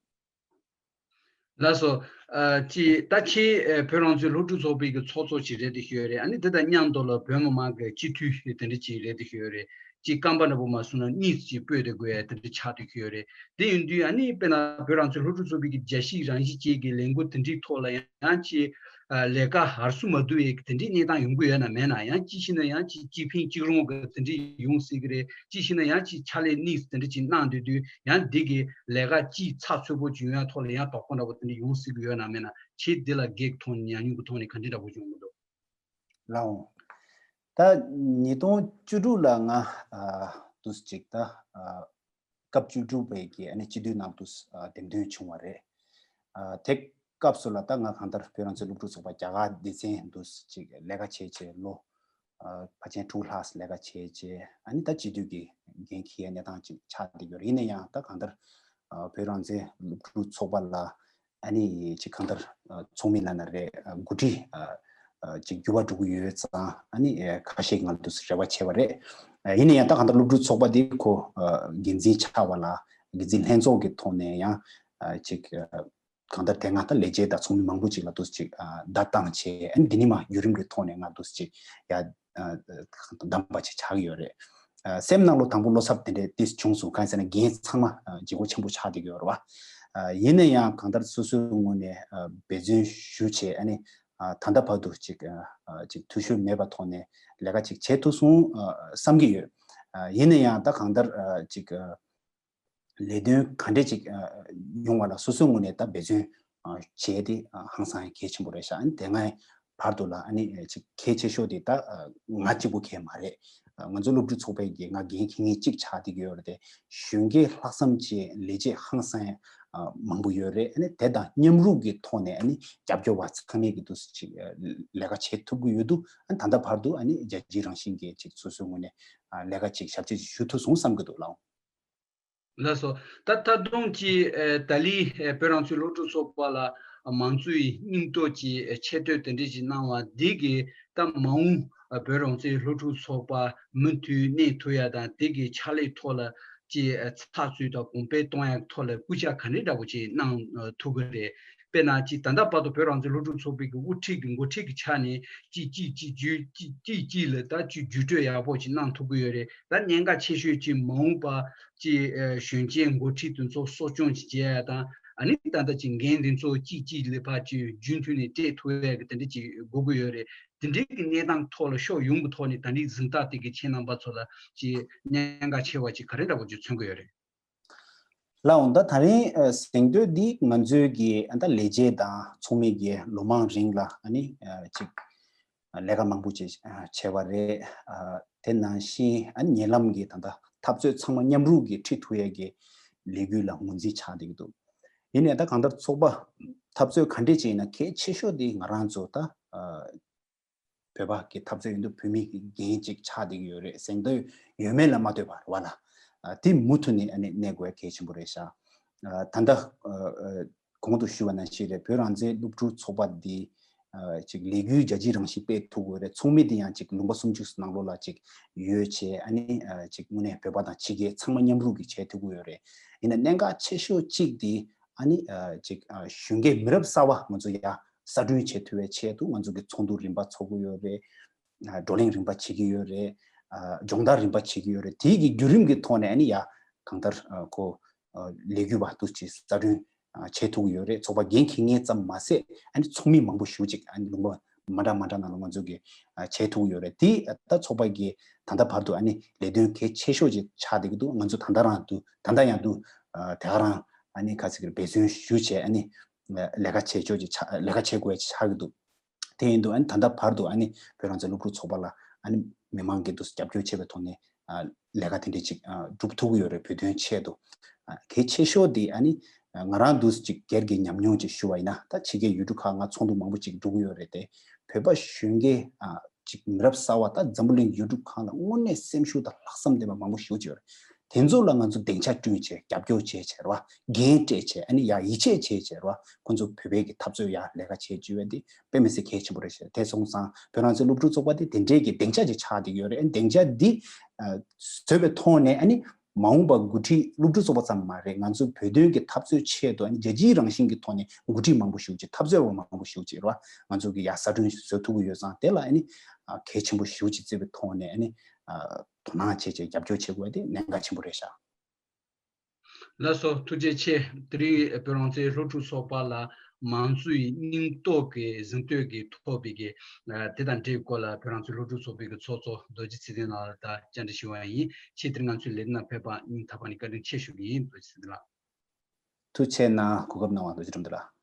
ལགས་སོ། ཨ་ཅི་ད་ཁྱེད་ཨ་བོད་རང་བཙན་སློབ་ཕྲུག་ཚོགས་པའི་གི་ཚོགས་གཙོ་ཅིག་རེད་དེ་ཤོད་རེད། ཨ་ནི་དེ་དང་མཉམ་དུ་ལ་བོད་མི་མང་གི་སྤྱི་འཐུས་དེ་འདྲ་ཅིག་རེད་དེ་ཤོད་རེད། ཅིག་རྐང་པ་འདྲ་པོ་མ་སོང་ན་གཉིས་ཅིག་སྤོས་ཏེ་དགོས་ཡ་དེ་འདྲ་ཆགས་བསྡད་ཀྱི་ཡོད་རེད། དེ་ཡིན་དུས་ཨ་ནི་དཔེར་ན་བོད་རང་བཙན་སློབ་ཕྲུག་ཚོགས་པའི་གི་རྒྱལ་སྤྱིའི་རང་བཞིན་ཅན་གྱི་ལས་འགུལ་དེ་འདྲའི་ཐོག་ལ་ཡང་ཅིག་ལས་ཀ་ཧར་སུ་མ་བསྡུ་བའི་དེ་འདྲའི་གནས་སྟངས་ཡོང་གི་ཡོད་ན་མེད་ན། ཡང་ཅིག་ཤེས་ན་ཡང་ཅིག་གཅིག་ཕན་གཅིག་རུང་གི་དེ་འདྲའི་ཡོང་སྲིད་ཀྱི་རེད། ཅིག་ཤེས་ན་ཡང་ཅིག་ཕྱག་ལས་གཉིས་དེ་འདྲ་ཅིག་གནང་སྡོད་དུས་ཡང་འདི་གི་ལས་ཀ་ཅིག་ཚགས་ཚུད་པོ་ཅིག་ཡོང་ཡ་ཐོག་ལ་ཡང་དོགས་པ་འདྲ་པོ་དེ་འདྲ་ཡོང་སྲིད་ཀྱི་ཡོད་ན་མེད་ན། ཁྱེད་འདི་ལ་སྒེར་གྱི་ཐོག་ནས་ཉམས་མྱོང་གི་ཐོག་ནས་ག་འདྲ་འདྲ་པོ་བྱུང་གི་འདུག་ལགས་འོང་། ད་ཉིས་སྟོང་བཅུ་དྲུག་ལ་ང་ཨ་དུས་ཅིག་ད་ཨ་སྐབས་བཅུ་དྲུག་པའི་གི་ཨ་ནི་སྤྱི་འཐུས་ནང་དུ་ཨ་འདེམས་ཐོན་བྱུང་བ་རེད། ཨ་དེ་སྐབས་སུ་ལ་ད་ང་གང་ལྟར་བོད་རང་བཙན་སློབ་ཕྲུག་ཚོགས་པ་རྒྱ་གར་སྡེ་ཚན་དུ་ཅིག་ལས་ཀ་བྱས་བྱས་ལོ་ཨ་ཕལ་ཆེར་དྲུག་ལྷག་ལས་ཀ་བྱས་བྱས་ཨ་ནི་ད་སྤྱི་འཐུས་ཀྱི་འགན་འཁྱེར་ཡའི་གནས་སྟངས་ཅིག་ཆགས་བསྡད་ཡོད་རེད། ཡིན་ན་ཡང་ད་གང་ལྟར་ཨ་བོད་རང་བཙན་སློབ་ཕྲུག་ཚོགས་པ་ལ་ཨ་ནི་ཅིག་གང་ལྟར་ཨ་ཚོགས་མི་ལབ་ན་རེད། ཨ་འགོ་ཁྲིད་ཨ་ཨ་ཅིག་འགྱུར་བ་འགྲོ་གི་ཡོད་ཙང་ཨ་ནི་ཨ་ཁ་ཤས་ང་ཚོས་རེ་བ་བྱས་པ་རེད། ཨ་ཡིན་ན་ཡང་ད་གང་ལྟར་སློབ་ཕྲུག་ཚོགས་པ་འདི་ཁོ་ཨ་འགན་འཛིན་ཆགས་པ་ལ་འགན་འཛིན་ལྷན་ཚོགས་ཀྱི་ཐོག་ནས་ཡང་ཨ་ཅིག་ཨ་གང་ལྟར་དེ་སྔ་ད་ལས་བྱེད་དང་ཚོགས་མི་མང་པོ་ཅིག་ལ་དུས་ཅིག་ཨ་བརྡ་བཏང་བྱས། ཨ་ནི་འདི་ནི་མ་བརྒྱུད་རིམ་གྱི་ཐོག་ནས་ང་དུས་ཅིག་ཡ་ཨ་བདམས་པ་ཅིག་ཆགས་ཀྱི་ཡོད་རེད། ཨ་སེམས་ནང་ལོ་དང་པོ་བློ་འཚབ་དེ་འདྲའི་ཏིས་བྱུང་སོང་། གང་ཡིན་ཟེར་ན་འགན་ཚང་མ་ཨ་ལྗིད་ཁོག་ཆེན་པོ་ཆགས་བསྡད་ཀྱི་ཡོད་རེད་བ། ཨ་ཡིན་ན་ཡང་གང་ལྟར་སོ་སོའི་ངོས་ནས་ཨ་འབད་བརྩོན་ཞུ་བྱས་ཨ་ནི་ཨ་ད་ལྟ་བར་དུ་ཅིག་ཨ་ཨ་ཅིག་འཐུས་ཤོར་མེད་པའི་ཐོག་ནས་ལས་ཀ་ཅིག་བྱེད་ཐུབ་སོང་ཨ་བསམ་གྱི་ཡོད། ཨ་ཡིན་ན་ཡང་ད་གང་ལྟར་ཨ་ཅིག་ཨ་ལས་དོན་ག་འདྲས་ཅིག་ཨ་ཡོང་བ་ལ་སོ་སོའི་ངོས་ནས་ད་འབད་བརྩོན་ཨ་བྱས་ཏེ་ཨ་ཧང་སང་གལ་ཆེན་པོ་རེད་ཤག་ཨ་ནི་དེ་སྔའི་བར་དུ་ལ་ཨ་ནི་ཅིག་གལ་ཆེ་ཤོས་དེ་ད་ཨ་ང་གཅིག་པུ་གལ་མ་རེད། ཨ་ང་ཚོ་སློབ་ཕྲུག་ཚོགས་པའི་གི་ང་འགན་འཁྱེར་མཁན་གཅིག་ཆགས་བསྡད་ཀྱི་ཡོད་རེད་དེ། གཞོན་སྐྱེས་ལྷག་བསམ་ཅན་ལས་བྱེད་ཧང་སང་ཨ་མང་པོ་ཡོད་རེད། ཨ་ནི་དེ་དང་མཉམ་རུབ་ཀྱི་ཐོག་ནས་ཨ་ནི་རྒྱབ་སྐྱོར་བ་ཚང་མས་ཀྱི་འདུག་ཅིག་ཨ་ལས་ཀ་བྱེད་ཐུབ་ཀྱི་ཡོད་འདུག་ཨ་ནི་ད་ལྟ་བར་དུ་ཨ་ནི་རྒྱལ་སྤྱིའི་རང་བཞིན་གྱི་ཅིག་སོ་སོའི་ངོས་ནས་ཨ་ལས་ཀ་ཅིག་ཞབས་ཕྱི་ཞུ་ཐུབ་སོང་བསམ་གྱི་འདུག་ལགས། ལགས་སོ། ད་ད་དུང་ཅིག་ཨ་ད་ལི་ཨ་བོད་རང་བཙན་སློབ་ཕྲུག་ཚོགས་པ་ལ་མང་གཙོའི་སྙིང་སྟོབས་ཀྱི་ཆེ་བསྟོད་དེ་འདྲ་ཞིག་གནང་བ་འདི་གིས་ད་མ་འོངས་བོད་རང་བཙན་སློབ་ཕྲུག་ཚོགས་པ་མུ་མཐུད་གནས་ཐུབ་ཡ་དང་། དེ་གི་ཕྱག་ལས་ཐོག་ལ་ཅིག་ཚགས་ཚུད་དང་གོང་འཕེལ་གཏོང་ཡ་ཐོག་ལ་སྐུལ་ལྕག་ག་འདྲ་འདྲ་པོ་ཅིག་གནང་ཐུབ་ཀྱི་རེད། དཔེར་ན་ཅིག་ད་ལྟ་བར་དུ་བོད་རང་བཙན་སློབ་ཕྲུག་ཚོགས་པའི་གི་དབུ་ཁྲིད་ཀྱི་འགོ་ཁྲིད་ཀྱི་ཆ་ནས་ཅིག་ཅིག་ཅིག་བརྒྱུད་ཅིག་ཅིག་ཅིག་ལ་ད་ཅིག་བརྒྱུད་སྤྲོད་ཡག་པོ་ཅིག་གནང་ཐུབ་ཀྱི་ཡོད་རེད། ད་གནད་འགག་ཆེ་ཤོས་ཅིག་མ་འོངས་པ་ཅིག་ཨ་གཞོན་སྐྱེས་འགོ་ཁྲིད་དེ་ཚོ་གསོ་སྐྱོང་ཅིག་བྱེད་ཡ་དང་། ཨ་ནི་ད་ལྟ་ཅིག་འགན་དེ་ཚོ་ཅིག་ཅིག་ལ་ཕར་ཅིག་རྒྱུན་མཐུད་ནས་སྤྲད་ཐུབ་ཡ་གི་དེ་འདྲ་ཅིག་དགོས་ཀྱི་ཡོད་རེད། དེ་འདྲའི་གི་གནས་སྟངས་ཐོག་ལ་ཕྱོགས་ཡོངས་ཀྱི་ཐོག་ནས་ད་ནི་གཟེངས་རྟགས་དེ་གི་ཁྱེད་རྣམ་པ་ཚོ་ལ་ཅིག་གནད་འགག་ཆེ་བ་ཅིག་ག་རེ་འདྲ་པོ་ཅིག་མཚོན་གྱི་ཡོད་རེད། ལགས་འོང་། ད་ད་རིང་ཨ་གཟེངས་བསྟོད་འདི་ང་ཚོའི་གི་ཨ་ད་ལས་བྱེད་དང་ཚོགས་མི་གི་ལོ་མང་རིང་ལ་ཨ་ནི་ཨ་ཅིག་ལས་ཀ་མང་པོ་ཅིག་ཨ་བྱས་པ་རེད། ཨ་དེ་ནང་བཞིན་ཨ་ནི་ཉེ་ལམ་གི་ད་ལྟ་འཐབ་རྩོད་ཚང་མ་མཉམ་རུབ་ཀྱིས་ཁྲིད་ཐུབ་ཡས་ཀྱི་ལས་འགུལ་ལ་ངོས་འཛིན་ཆགས་བསྡད་ཀྱི་འདུག་ཡིན་ནའི་ད་གང་ལྟར་ཚོགས་པ་འཐབ་རྩོད་ག་འདྲས་ཅིག་ཡིན་ན་གལ་ཆེ་ཤོས་དེ་ང་རང་ཚོ་ད་ཨ་བོད་པ་གི་འཐབ་རྩོད་ཡིན་དུས་བོད་མི་གི་འགན་ཅིག་ཆགས་བསྡད་ཀྱི་ཡོད་རེད། གཟེངས་བསྟོད་ཡོད་མེད་ལ་མ་ལྟོས་པར་བ་ལ། ཨ་དེ་མུ་མཐུད་ནས་ཨ་ནི་གནས་དགོས་གལ་ཆེན་པོ་རེད་ཤག་ཨ་ད་ལྟ་ཨ་ཨ་གོང་དུ་ཞུས་པ་ནང་བཞིན་རེད། བོད་རང་བཙན་སློབ་ཕྲུག་ཚོགས་པ་འདི་ཨ་ཅིག་ལས་འགུལ་རྒྱ་ཆེའི་རང་བཞིན་སྤེལ་ཐུབ་དགོས་རེད། ཚོགས་མི་འདི་ཡང་ཅིག་ལུང་པ་སུམ་ཅུ་ནང་ལོགས་ལ་ཅིག་ཡོད་བྱས། ཨ་ནི་ཨ་ཅིག་དངོས་གནས་བོད་པ་དང་ཕྱི་རྒྱལ་ཚང་མ་མཉམ་རུབ་ཀྱིས་བྱེད་ཐུབ་ཀྱི་ཡོད་རེད། ཡིན་ན་གནད་འགག་ཆེ་ཤོས་གཅིག་འདི་ཨ་ནི་ཨ་ཅིག་ཨ་གཞོན་སྐྱེས་མི་རབས་གསར་བ་ང་ཚོ་ཡ་གསར་སྐྲུན་བྱེད་ཐུབ་པའི་ཆེད་དུ་ང་ཚོ་གི་ཚོགས་འདུ་རིམ་པ་ཚོགས་ཀྱི་ཡོད་རེད། ཨ་བགྲོ་གླེང་རིམ་པ་བྱེད་ཀྱི་ཡོད་རེད། ཨ་སྦྱོང་བརྡར་རིམ་པ་བྱེད་ཀྱི་ཡོད་རེད། དེའི་གི་བརྒྱུད་རིམ་གྱི་ཐོག་ནས་ཨ་ནི་ཡ་གང་ལྟར་ཨ་ཁོ་ཨ་ལས་འགུལ་བ་དུ་ཅིག་གསར་སྐྲུན་ཨ་བྱེད་ཐུབ་ཀྱི་ཡོད་རེད། ཚོགས་པ་འགན་འཁྱེར་མཁན་ཙམ་མ་ཟད་ཨ་ནི་ཚོགས་མི་མང་པོ་ཞེ་པོ་ཅིག་ཨ་ནི་ལུང་པ་མ་འདྲ་མ་འདྲ་ནང་ལ་ང་ཚོ་གི་ཨ་བྱེད་ཐུབ་ཀྱི་ཡོད་རེད། དེ་ད་ཚོགས་པ་གི་ད་ལྟ་བར་དུ་ཨ་ནི་ལས་དོན་གལ་ཆེ་ཤོས་ཅིག་ཆགས་བསྡད་ཀྱི་འདུག་ང་ཚོ་ད་ལྟ་རང་དུ་ད་ལྟ་ཡང་དུ་ཨ་དེ་ག་རང་ཨ་ནི་ག་ཚོད་ཀྱི་འབད་བརྩོན་ཞུ་བྱས་ཨ་ནི་ལས་ཀ་བྱེད་ཕྱོགས་ཅིག་ཆགས་ལས་ཀ་བྱེད་དགོས་ཆགས་ཀྱི་འདུག་དེ་ཡིན་དུས་ཨ་ནི་ད་ལྟ་བར་དུ་ཨ་ནི་བོད་རང་བཙན་སློབ་ཕྲུག་ཚོགས་པ་ལ་ཨ་ནི་མི་མང་གི་འདུ་རྒྱབ་སྐྱོར་བྱས་པའི་ཐོག་ནས་ཨ་ལས་ཀ་དེ་འདྲ་ཅིག་ཨ་སྒྲུབ་ཐུབ་ཀྱི་ཡོད་རེད། བོད་དོན་ཆེད་དུ་ཨ་གལ་ཆེ་ཤོས་དེ་ཨ་ནི་ཨ་ང་རང་འདུ་ཅིག་སྒེར་གྱི་ཉམས་མྱོང་ཅིག་ཞུ་བ་ཡིན་ན། ད་ཕྱི་རྒྱལ་ཡུལ་གྲུ་ཁག་ང་ཚོགས་འདུ་མང་པོ་ཅིག་འགྲོ་གི་ཡོད་རེད་དེ། བོད་པ་གཞོན་སྐྱེས་ཨ་ཅིག་མི་རབས་གསར་བ་ད་འཛམ་བུ་གླིང་ཡུལ་གྲུ་ཁག་ལ་དངོས་གནས་སེམས་ཤུགས་དང་ལྷག་བསམ་ལྡན་པ་མང་པོ་ཞེ་པོ་ཅིག་ཡོད་རེད། དེ་ཚོ་ལ་ང་ཚོ་སྡིངས་ཆ་བསྐྲུན་བྱས་རྒྱབ་སྐྱོར་བྱས་བྱས་རེད་བ། འགན་སྤྲད་བྱས་ཨ་ནི་ཡ་ཡིད་ཆེས་བྱས་བྱས་རེད་བ། ཁོང་ཚོ་བོད་པའི་གི་འཐབ་རྩོད་ཡ་ལས་ཀ་བྱེད་བཅུག་པ་འདི་དཔེ་མི་སྲིད་གལ་ཆེན་པོ་རེད་ཤག་དེ་སོང་ཙང་བོད་རང་བཙན་སློབ་ཕྲུག་ཚོགས་པ་འདི་དེ་འདྲའི་གི་སྡིངས་ཆ་ཅིག་ཆགས་བསྡད་ཡོད་རེད། ཨ་ནི་སྡིངས་ཆ་འདི་ཨ་བཟོས་པའི་ཐོག་ནས་ཨ་ནི་མ་འོངས་པ་འགོ་ཁྲིད་སློབ་ཕྲུག་ཚོགས་པ་ཙམ་མ་རེད། ང་ཚོ་བོད་དོན་གི་འཐབ་རྩོད་ཆེད་དུ་ཨ་ནི་རྒྱལ་སྤྱིའི་རང་བཞིན་གི་ཐོག་ནས་འགོ་ཁྲིད་མང་པོ་ཞེ་པོ་ཅིག་འཐབ་རྩོད་པ་མང་པོ་ཞེ་པོ་ཅིག་རེད་བ། ང་ཚོ་གི་ཡ་གསར་སྐྲུན་བཟོ་ཐུབ་ཀྱི་ཡོད་ཙང་དེ་ལ་ཨ་ནི་ཨ་གལ་ཆེན་པོ་ཞེ་པོ་ཅིག་བརྩི་བའི་ཐོག་ནས་ཨ་ནི་ དོ་སྣང་བྱེད་ཅིག་རྒྱབ་སྐྱོར་བྱེད་དགོས་དེ་གནད་འགག་ཆེན་པོ་རེད་ཤག། ལགས་སོ། ཐུགས་རྗེ་ཆེ། དེ་རིང་བོད་རང་བཙན་སློབ་ཕྲུག་ཚོགས་པ་ལ་མང་གཙོའི་སྙིང་སྟོབས་ཀྱི་གཟེངས་བསྟོད་ཀྱིས་ཐོབ་པའི་གི་དེ་དང་འབྲེལ་བའི་སྐོར་ལ་བོད་རང་བཙན་སློབ་ཕྲུག་ཚོགས་པའི་གི་ཚོགས་གཙོ་རྡོ་རྗེ་ཚེ་བརྟན་ལགས་ལ་ད་བཅར་འདྲི་ཞུ་བ་ཡིན། ཆེས་མཐོའི་ང་ཚོའི་ལས་རིམ་ནང་ཕེབས་པ་སྙིང་ཐག་པ་ནས་བཀའ་དྲིན་ཆེ་ཞུ་གི་ཡིན། རྡོ་རྗེ་ཚེ་བརྟན་ལགས། ཐུགས་རྗེ་གནང་། གོ་སྐབས་གནང་བ་རྡོ་རྗེ་ཁྲིམས་ལགས།